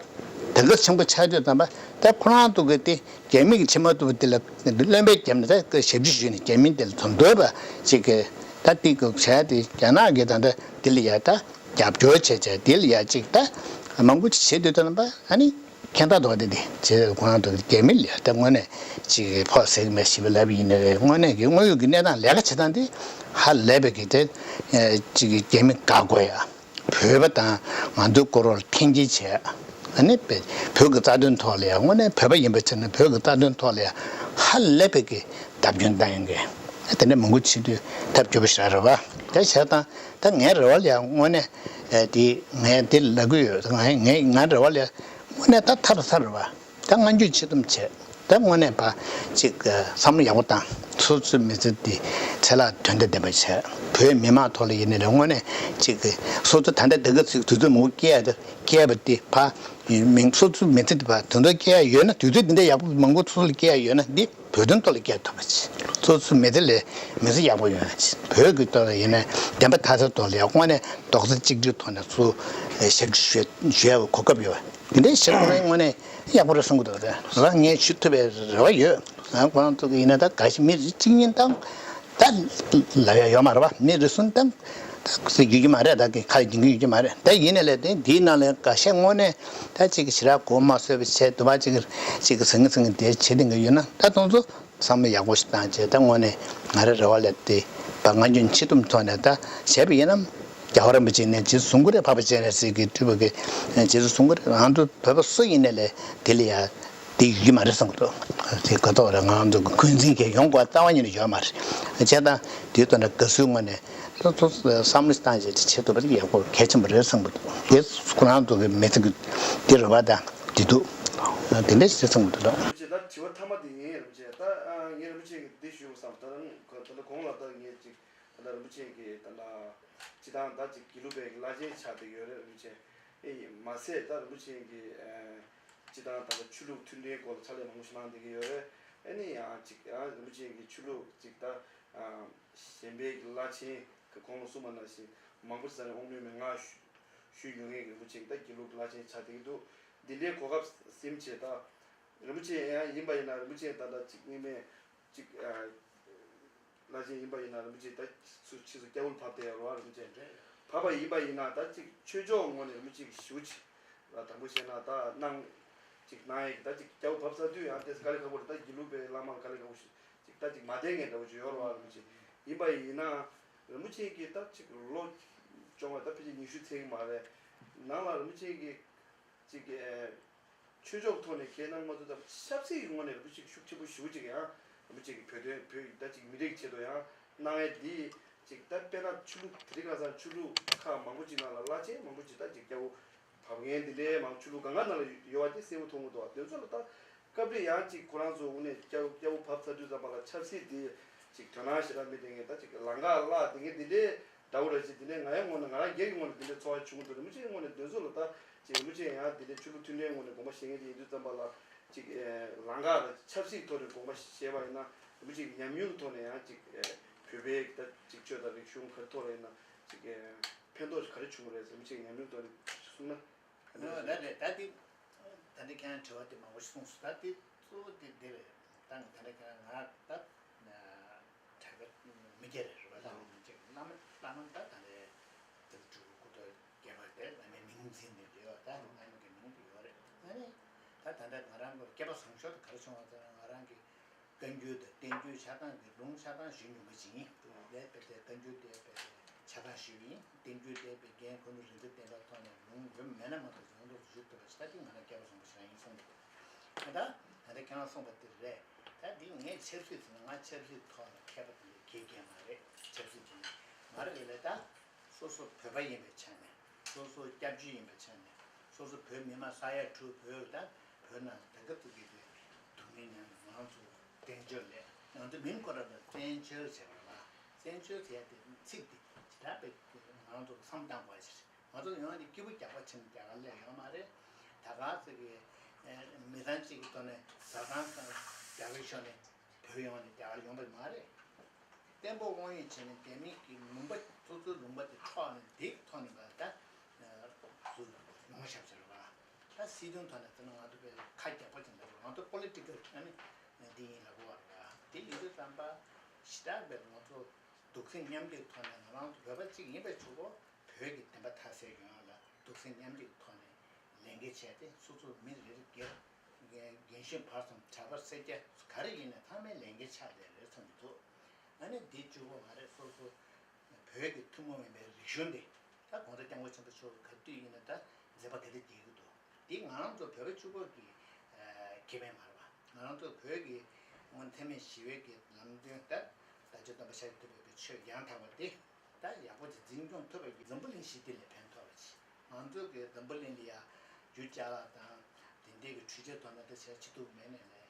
དེ་ག་ཆེན་པོ་ཆགས་དུས་ཙམ་པ། ད་ཁོ་རང་ཚོ་གི་དེ་རྒྱ་མི་གི་ཆེ་མ་ཐུབ་པ་དེ་ལ་བློན་པོའི་རྒྱབ་ནས་ད་ཞབས་ཕྱི་ཞུས་ནས་རྒྱ་མི་དེ་ལ་དོ་འདོད་པ་ཅིག་གི་ད་དེ་གི་བྱས་ཏེ་རྒྱ་ནག་གི་ད་ལྟ་དེ་ལ་ཡ་ད་རྒྱབ་སྐྱོར་བྱས་བྱས་དེ་ལ་ཡ་ཅིག་ད་མང་པོ་ཅིག་བྱེད་དུས་ཙམ་པ་ཨ་ནི། ཁྱད་ད་དོ་དེ་དེ་བྱས་ཁོ་རང་ཚོ་རྒྱ་མི་ལ་ད་དངོས་གནས་ཅིག་ཕོགས་ཟེར་གི་མེད་ཞེས་པ་ལབ་ཡིན་ནའི་རེད། དངོས་གནས་ཀྱི་དངོས་ཡོད་ཀྱི་གནས་སྟངས་ལས་ཀ་བྱེད་སྟངས་དེ་ཧ་ལས་པའི་གི་དེ་ཅིག་རྒྱ་མི་དགའ་དགོས་ཡ། བོད་པ་དང་ང་ཚོའི་སྐོར་བ་ལ་འཐེན་འཁྱེར་བྱས། ཨ་ནི་བོད་ཀྱི་རྩ་དོན་ཐོག་ལ་ཡ་དངོས་གནས་བོད་པ་ཡིན་པ་བྱས་ན་བོད་ཀྱི་རྩ་དོན་ཐོག་ལ་ཡ་ཧ་ལས་པའི་གི་བརྡབ་སྐྱོན་བཏང་ཡོང་གི། དེ་འདྲ་མང་པོ་བྱེད་དུས་ཐབས་སྐྱོ་པོ་ཞིག་རེད་བ། དེ་བྱས་ཙང་ད་ངའི་རེ་བ་ལ་ཡང་དངོས་གནས་ཨེ་དེ་ངས་དེ་ལབ་གི་ཡོད། ང་ངས་ང་རེ་བ་ལ་ཡང་དངོས་གནས་ད་ཐབས་ཟབ་རེད་བ། ད་སྔ་འགྱུར་ཕྱི་འདོམས་བྱས། ད་དངོས་གནས་ཕར་ཅིག་བསམ་བློ་ཡག་པོ་བཏང་། སོ་སོའི་མི་ཚེ་འདི་ཚེ་ལྷག་དོན་དང་ལྡན་པ་བྱས། བོད་མི་མང་ཐོག་ལ་ཡིན་ནའི་ལས་དངོས་གནས་ཅིག་སོ་སོ་ད་ལྟ་དེ་ག་ཚིག་དུས་ཚོད་མང་པོ་སྐྱེལ་ཡ་དེ་སྐྱེལ་བ་དེ་ཕར་མིང་སོ་སོའི་མི་ཚེ་འདི་ཕར་དོན་དག་སྐྱེལ་ཡ་ཡོད་ན། དུས་ཚོད་འདི་འདྲ་ཡག་པོ་མང་པོ་སོ་སོ་ལ་སྐྱེལ་ཡ་ཡོད་ན་འདི། བོད་དོན་ཐོག་ལ་སྐྱེལ་ཐུབ་པ་བྱེད། སོ་སོའི་མི་ཚེ་ལས་མི་ཚེ་ཡག་པོ་ཡོང་ཡ་བྱེད། བོད་ཀྱི་ཐོག་ལ་ཡིན་ན་བདེན་པ་མཐའ་གསལ་ཐོག་ལ་ཡང་དངོས་གནས་རྡོག་རྩ་གཅིག་སྒྲིལ་ཐོག་ནས་ཚུར་ཞབས་ཕྱི་ཞུ་ཞུ་ཡ་གོ་སྐབས་ཡོད་པ། འདི་འདྲའི་ཞིག་ཁོ་རང་དངོས་གནས་ཡག་པོ་རེད་བསམ་གྱི་འདུག་རེད། ང་ངས་ཞུ་ཐུབ་པའི་རེ་བ་ཡོད། ང་ཁོ་རང་ཚོ་གི་ཡིན་ན་ད་ག་ཞིག་མི་རེ་གཅིག་གཉིས་དང་ད་ལབ་ཡ་ཡོད་མ་རེད་པ། མི་རེ་ཟུང་དང་ད་ཟེར་རྒྱུ་གི་མ་རེད། ད་གི་ཁ་ཡི་འགྱིང་གི་ཡོད་ཀྱི་མ་རེད། ད་ཡིན་ནའི་ལས་དེ་འདིའི་ནང་ལ་འགའ་ཤས་དངོས་གནས་ད་ཅིག་ཞེ་དྲག་གོ་མ་སོས་པ་བྱས་དུ་བ་ཅིག་ཅིག་གི་ཟང་ངེ་ཟིང་ངེ་དེ་བྱེད་དེ་འགའ་ཡོད་ན་ད་དེ་ཚོ་བསམ་བློ་ཡག་པོ་ཞིག་བཏང་བྱས། ད་དངོས་གནས་ང་རའི་རེ་བ་ལས་དེ་བ་ང་རྒྱུན་ཆེ་དུམ་ཐོག་ནས་ད་བྱས་པ་ཡིན་ན་རྒྱལ་བ་རིན་པོ་ཆེ་ནས་རྗེས་སུ་བཟུང་གི་རེད། འཕགས་པ་སྤྱན་རས་གཟིགས་ཀྱི་སྤྲུལ་པ་གི་རྗེས་སུ་བཟུང་གི་རེད། ང་ཚོ་བོད་པ་སུ་ཡིན་ནའི་ལས་དེ་ལ་ཡ་དེ་ཡོད་ཀྱི་མ་རེད་བསམ་གྱི་འདུག་དེ་ག་ཐོག་རེད། ང་ཚོ་གི་འཁོན་འཛིན་གྱི་ཡོང་དགོས་རྩ་བ་ཉིད་ནས་ཡོད་མ་རེད། བྱས་ཙང་དེའི་ཐོག་ནས་དགའ་བསུའི་ངོས་ནས་ད་ཚོ་བསམ་བློ་བཏང་བྱས་བྱེད་ཐུབ་པ་དེ་ཡག་པོ་གལ་ཆེན་པོ་རེད་བསམ་གྱི་འདུག་དེ་ཁོ་རང་ཚོ་གི་མི་ཚེ་གི་དེ་རེད་བ། ད་དེ་འདུག་དེ་འདྲ་ཞིག་བསམ་གྱི་འདུག་རིན་པོ་ཆེ། ད་དྲི་བ་མཐའ་མ་དེ་ཡིན། རིན་པོ་ཆེ། ད་ཨ་ངས་རིན་པོ་ཆེ་གི་འདི་ཞུ་དགོས་བསམ། ད་ད་ལྟ་གོང་ལ་ད་ངས་ཅིག་ད་ལྟ་རིན་པོ་ཆེ་གི་ད་ལྟ་སྤྱི་བཏང་ད་ཅིག་དགེ་ལུགས་པའི་བླ་ཆེན་ཆགས་བསྡད་ཡོད་རེད། རིན་པོ་ཆེ། ཨེ་མ་ཟད་ད་རིན་པོ་ཆེ་གི་ཨ་སྤྱི་བཏང་ད་ལྟ་ཆོས་ལུགས་མཐུན་སྒྲིལ་སྐོར་ལ་ཕྱག་ལས་མང་པོ་ཞིག་གནང་བསྡད་ཀྱི་ཡོད་རེད། ཨ་ནི་ཡང་ཅིག་ཨ་རིན་པོ་ཆེ་གི་ཆོས་ལུགས་ཅིག་ད་ཨ་གཞན་པའི་གི་བླ་ཆེན་གི་གོང་ལ་གསུངས་པ་ནང་བཞིན་མང་པོ་ཞིག་ས་ནས་དབང་ལུང་མན་ངག་ཞུ་ཞུས་ཡོད་མཁན་གྱི་རིན་པོ་ཆེ་གི་ད་དགེ་ལུགས་བླ་ཆེན་ཆགས་བསྡད་ཀྱི་འདུག་འདི་འདྲའི་གོ་སྐབས་ཟིན་བྱས་ད་རིན་པོ་ཆེ་ཡང་ཡིན་པ་ཡིན་ན་རིན་པོ་ཆེ་ད་ལྟ་ཅིག་དངོས་གནས་ཅིག་ཨ་བླ་ཆེན་ཡིན་པ་ཡིན་ན་རིན་པོ་ཆེ་ད་ཚུར་ཕྱིས་སུ་སྐྱ་བོར་བབས་བསྡད་ཡོད་རེད་བ། རིན་པོ་ཆེ་བབས་པ་ཡིན་པ་ཡིན་ན་ད་ཅིག་ཆོས་ཕྱོགས་ངོས་ནས་རིན་པོ་ཆེ་ཞེ་པོ་ཅིག་ལ་དྲང་པོ་བཤད་ན་ད་གནང་ཅིག་གནང་ཡས་ཀྱི་ད་ཅིག་སྐྱ་བོ་བབས་ཚར་དུས་ཡང་དེ་དཀའ་ལས་ཁག་པོ་རེད། ད་དགེ་ལུགས་པའི་བླ་མ་ལ་དཀའ་ལས་ཁག་པོ་ཞིག་ཅིག་ད་ཅིག་མ་བསྡད་མཁན་འདྲ་བོ་ཅིག་ཡོད་རེད་བ། རིན་པོ་ཆེ་ཡིན་པ་ཡིན་ན་རིན་པོ་ཆེ་གིས་ད་ཅིག་ལོ་བཅོ་ལྔ་ད་ཕལ་ཆེར་ཉི་ཤུ་ཚད་ཀྱི་མ་རེད། ནང་ལ་རིན་པོ་ཆེ་གིས་ཅིག་ཨེ་ཆོས་ཕྱོགས་ཐོག་ནས་ཁས་བླངས་མ་ཐུབ་ཙམ་ཆབ་སྲིད་ཀྱི་ངོས་ནས་རིན་པོ་ཆེ་གི་ཤུགས་ཆེན་པོ་ཞེ་པོ་ཅིག་ཡང་རིན་པོ་ཆེ་གི་བོད་དོན་བོད་ད་ཅིག་མི་རིགས་ཆེད་དུ་ཡང་གནང་ཡས་འདི་ཅིག་ད་དཔེར་ན་ཆོས་ལུགས་དེ་རིང་ཁ་སང་ཆོས་ལུགས་ཁག་མང་པོ་ཅིག་ནང་ལ་བླ་ཆེན་མང་པོ་ཅིག་ད་ཅིག་སྐྱ་བོ་བབས་མཁན་འདི་འདྲའི་མང་ཆོས་ལུགས་གང་ག་ནང་ལ་ཡོད་པ་དེ་གསལ་པོ་མཐོང་གི་འདུག་དེ་ཚོ་ལ་ད་སྐབས་རེ་ཡང་ཅིག་ཁོ་རང་ཚོ་དངོས་གནས་སྐྱ་སྐྱ་བོ་བབས་ཚར་དུས་ཙམ་པ་ལ་ཆབ་སྲིད་དེ་ཅིག་དོ་སྣང་ཞེ་དྲག་མེད་དེ་ངས་ད་ཅིག་ལམ་ཁ་བརླག་དེ་ངས་འདི་འདྲའི་འདྲ་བོ་ར་ཅིག་དེ་ནས་ང་ཡང་ངོ་ནས་ང་རང་སྒེར་གྱི་ངོས་ནས་དེ་འདྲའི་ཚོར་བ་བྱུང་གི་འདུག་རིན་པོ་ཆེའི་ངོས་ནས་དེ་ཚོ་ལ་ད་ཅིག་རིན་པོ་ཆེ་ཡང་དེ་འདྲའི་ཆོས་ལུགས་མཐུན་སྒྲིལ་ངོས་ནས་དགོངས་པ་བཞེས་མཁན་ཅིག་ཡིན་དུས་ཙམ་པ་ལ་ཅིག་ལམ་ཁ་ལ་ཆབ་སྲིད་ཐོག་ནས་དགོངས་པ་བཞེས་པ་ཡིན་ན་རིན་པོ་ཆེ་ཉམས་མྱོང་གི་ཐོག་ནས་ཡང་ཅིག་བོད་པའི་ད་ཅིག་ཆོས་དང་རིག་གཞུང་ག་རེ་ཐོག་ལ་ཡིན་ན་ཅིག་ཕན་ཐོགས་ག་རེ་བྱུང་རེད། རིན་པོ་ཆེའི་ཉམས་མྱོང་ཐོག་ནས་གསུངས་ན་ག་འདྲ་རེད། རེད་རེད། ད་དེ་ད་འདི་ཁྱེད་རང་དྲི་བ་དེ་མང་པོ་ཞིག་གསུངས་སོང་། ད་དེ་གཙོ་བོ་དེ་འདི་རེད། ད་ད་ལྟ་ཁྱེད་རང་ང་ད་གྲྭ་པ་མི་སྐྱ་རེད་རེད་པ། ད་མི་སྐྱ་བླ་མ་བླ་མ་ད་ད་ལྟ་དེ་སྤྲུལ་སྐུ་སྐུ་ཐོག་བརྒྱད་པ་དེ་བླ་མའི་མིང་འཛིན་ནས་བསྡད་ཡོད། ད་བླ་མ་གི་མིང་དེ་ཡོད་རེད། ཨ་ནི་ད་ད་ལྟ་ང་རང་གི་སྐྱེས་པ་བཟང་ཤོས་དེ་ག་རེ་བྱུང་བ་ཟེར་ན། ང་རང་གི་བཀའ་འགྱུར་དང་བསྟན་འགྱུར་ཆ་ཚང་གི་ལུང་ཆ་ཚང་ཞུ་མྱོང་བ་ཅིག་ཡིན། ལས་དཔེ་དེ་བཀའ་འགྱུར་དེ་དཔེ་ཆ་ཚང་ཞུས་ཡིན། བསྟན་འགྱུར་དེ་དཔེ་རྒན་ཁོ་ནུ་རིག་འཛིན་བསྟན་པའི་ཐོག་ནས་ལུང་ཡོད་མེད་ན་མ་གཏོགས་ཡོངས་རྫོགས་ཞུ་ཐུབ་པ་ཞིག་ད་ཐེངས་ང་རང་སྐྱེས་པ་བཟང་པོ་ཞིག་རང་ཡིན་གསུངས་འདུག་ད་ད་ལྟ་ཁྱེད་རང་གསུངས་པ་དེ་རེད། ད་འདི་ངས་ཆབ་སྲིད་ཟེར་ན་ང་ཆབ་སྲིད་ཐོག་ལ་མཁས་པ་དེ་འདྲ་གང་ཡང་མ་རེད། ཆབ་སྲིད་ཅིག་ནི་མ་རེད་ལ། ད་སོ་སོ་བོད་པ་ཡིན་པའི་ཆ་ནས། སོ་སོ་སྐྱབས་བཅོལ་ཡིན་པའི་ཆ་ནས། སོ་སོ་བོད་མི་མང་ས་ཡ་དྲུག་བོད་ད་བོད་ནང་ད་ག་ཐུག་གི་དེ་སྡུག་བསྔལ་མྱངས་ནས། ང་ཚོ་བཙན་བྱོལ་ལས་ང་ཚོ་མིང་ཁོ་རང་ལ་བཙན་བྱོལ་ཟེར་བ་ལ། བཙན་བྱོལ་ཟེར་ཡ་དེ་ཚིག་དེ་ཇི་ལྟར་བས་ང་ཚོ་བསམ་བཏང་དགོས་ཞིག་ང་ཚོ་ཡོང་དེ་སྐྱིད་པོ་རྒྱག་པ་ཕྱིན་རྒྱ་གར་ལས་ཡོང་མ་རེད། ད་ག་ཚོད་ཀྱི་མི་ཚང་གཅིག་གི་ཐོག་ནས་ཟ་ཁང་དང་རྒྱ་གར་ཤོར་ནས་བོད་ཡོང་ནས་རྒྱ་གར་ཡོང་པ་མ་རེད། བརྟན་པོ་དབང་ཡོད་བྱས་ནས་རྒྱ་མི་གི་ལུང་པ་སོ་སོའི་ལུང་པ་དེ་འཕྲོག་ནས་འདི་ཐོག་ནས་ད་ལྟ་སུ་ཡོང་ཤག་ཟེར་བ། ད་སྲིད་དོན་ཐོག་ནས་ཟེར་ན་ང་ཚོ་དཔེ་ཁ་རྒྱག་པ་ཅིག་འདུག་ང་ཚོ་པོ་ལི་ཊི་ཀལ་ཨ་ནི་འདི་ཡིན་ལབ་དགོས་པ་རེད། དེ་ཡིན་དུས་ཙམ་པ་ཞེ་དྲག་པའི་ང་ཚོ་གདུང་སེམས་མཉམ་སྐྱེད་ཐོག་ནས་ང་རང་ཚོ་བོད་པ་གཅིག་ཡིན་པའི་ཆུ་བོ་བོད་ཀྱི་བདེན་པ་མཐའ་གསལ་ཡོང་ཡ་ལ་གདུང་སེམས་མཉམ་སྐྱེད་ཐོག་ནས་ལས་འགན་བྱས་ཏེ། སོ་སོ་མི་རེ་རེ་སྒེར་རྒན་གཞོན་བར་གསུམ་གྲྭ་པ་སེར་སྐྱ་ག་རེ་ཡིན་ན་ཚང་མའི་ལས་འགན་ཆགས་བསྡད་རེད་བསམ་གྱི་འདུག་ཨ་ནི་འདི་གཅིག་པོ་མ་རེད། སོ་སོ་བོད་ཀྱི་ཐུན་མོང་མིན་པའི་རིག་གཞུང་འདི་ད་༸གོང་ས་༸སྐྱབས་མགོན་ཆེན་པོ་མཆོག་གིས་ག་དུས་ཡིན་ན་ད་མཛད་པ་ག་དུས་རྒྱག་གི་འདུག་འདི་ང་རང་ཚོ་བོད་པ་གཅིག་པོ་གི་ཨ་ཁེ་ཕན་མ་རེད་པ། ང་རང་ཚོ་བོད་ཀྱི་སྔོན་འཚེ་མེད་ཞི་བའི་གི་ལམ་སྟོན་ད་བདག་ཅག་སྟོན་པ་ཤཱཀྱ་ཐུབ་པའི་གི་ཆོས་ཡང་དག་པ་འདི་ད་ཡག་པོ་ཅིག་འཛིན་སྐྱོང་ཐུབ་པ་གི་འཛམ་བུ་གླིང་ཞི་བདེ་ལ་ཕན་ཐོགས་པ་ཅིག་ང་ཚོ་གི་འཛམ་བུ་གླིང་འདི་ཡ་རྒྱུ་ཅ་ལག་དང་དེ་འདྲའི་གི་འཕྲུལ་ཆས་ཐོག་ནས་ད་བྱས་ཅི་ཐུབ་མེད་ནས་ལས།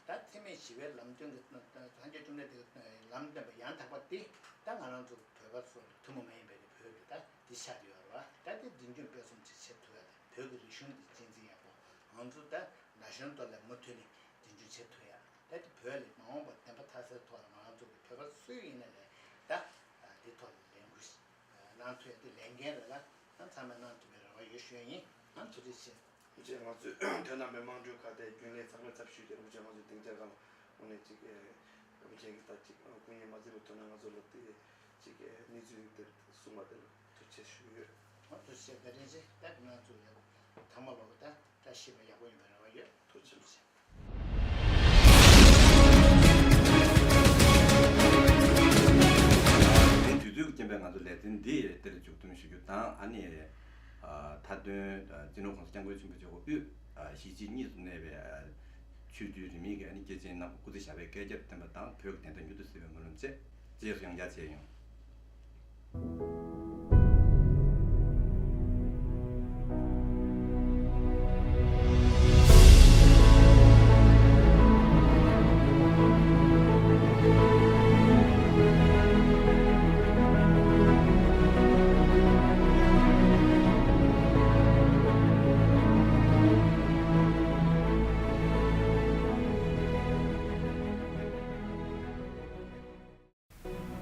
ད་འཚེ་མེད་ཞི་བའི་ལམ་སྟོན་གྱི་སངས་རྒྱས་བཅོམ་ལྡན་འདས་ཀྱི་ལམ་སྟོན་པ་ཡང་དག་པ་འདི་ད་ང་རང་ཚོ་བོད་པ་ཚོ་ལ་ཐུན་མོང་མ་ཡིན་པའི་བོད་ཀྱི་ད་འདི་ཆགས་ཡོད་རེད་བ། ད་འདི་འཛིན་སྐྱོང་སྤེལ་གསུམ་ཅིག་བྱེད་ཐུབ་ཡ་དང་། བོད་ཀྱི་རིག་གཞུང་འདི་གཅེས་འཛིན་ཡག་པོ་ང་ཚོ་ད་ན་གཞོན་ཐོག་ལ་མུ་མཐུད་ནས་འཛིན་སྐྱོང་བྱེད་ཐུབ་ཡ། ད་འདི་བོད་ལ་མ་འོངས་པ་བདེན་པ་མཐའ་གསལ་ཐོག་ལ་ང་རང་ཚོ་གི་བོད་པ་སུ་ཡིན་ན་ལས་ད་འདི་ཐོག་ལ་ལས་འགུལ་གནང་ཐུབ་ཡ་དེ་ལས་འགན་རེད་ལ། ད་ཚང་མས་གནང་ཐུབ་པའི་རེ་བ་ཡོད་ཞུ་ཡ་ཡིན། ཨ་ཐུགས་རྗེ་ཆེ། རིན་པོ་ཆེ། ང་ཚོས་བོད་ནང་པའི་དམངས་ཁྲོད་ཁ་བརྡའི་རྒྱུན་ལས་ཚགས་པར་ཚབ་ཞུས་ཏེ། རིན་པོ་ཆེ་ང་ཚོས་སྡིངས་ཆ་སྒང་ལ་དངོས་གནས་ཅིག་རིན་པོ་ཆེ་གིས་ད་ཅིག་སྐུ་ངལ་མ་གཟིགས་པའི་ཐོག་ནས་ང་ཚོ་ལ་དེ་ཅིག་གནས་ཚུལ་དེ་གསུངས་པ་དེ་ལ་ཐུགས་རྗེ་ཆེ་ཞུ་གི་ཡོད། ཨ་ཐུགས་རྗེ་ཆེ། བཀའ་དྲིན་ཆེ། ད་ང་ཚོ་ཡག་པོ་ཐ་མ་ལོག་ད་བཀྲ་ཤིས་པ་ཡག་པོ་ཡོང་བའི་རེ་བ་ཡོད། ཐུགས་རྗེ་ཆེ། དེ་དུས་ཚོད་ཀྱི་རྐྱེན་པས་ང་ཚོ་ལས་དོན་འདི་འདིར་མཇུག་སྡོམ་ཞུ་རྒྱུ་དང་། ཨ་ནི་མཐའ་དོན་སྤྱི་ནོར་༸གོང་ས་༸སྐྱབས་མགོན་ཆེན་པོ་མཆོག་དབུས་གཞིས་བྱེས་གཉིས་སུ་གནས་པའི་ཆོས་བརྒྱུད་རིས་མེད་ཀྱི་ཨ་ནི་སྐྱེས་ཆེན་རྣམས་སྐུ་ཚེ་ཞབས་པད་བསྐལ་བརྒྱར་བརྟན་པ་དང་། བོད་ཀྱི་བདེན་མཐའ་མྱུར་དུ་གསལ་བའི་སྨོན་ལམ་བཅས། རྗེས་སུ་ཡང་བསྐྱར་མཇལ་ཡོང་།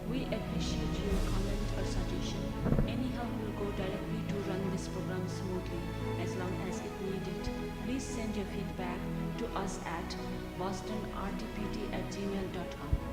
We appreciate your comment or suggestion. Any help will go directly to run this program smoothly. As long as it needed, please send your feedback to us at boston R T P T at gmail dot com.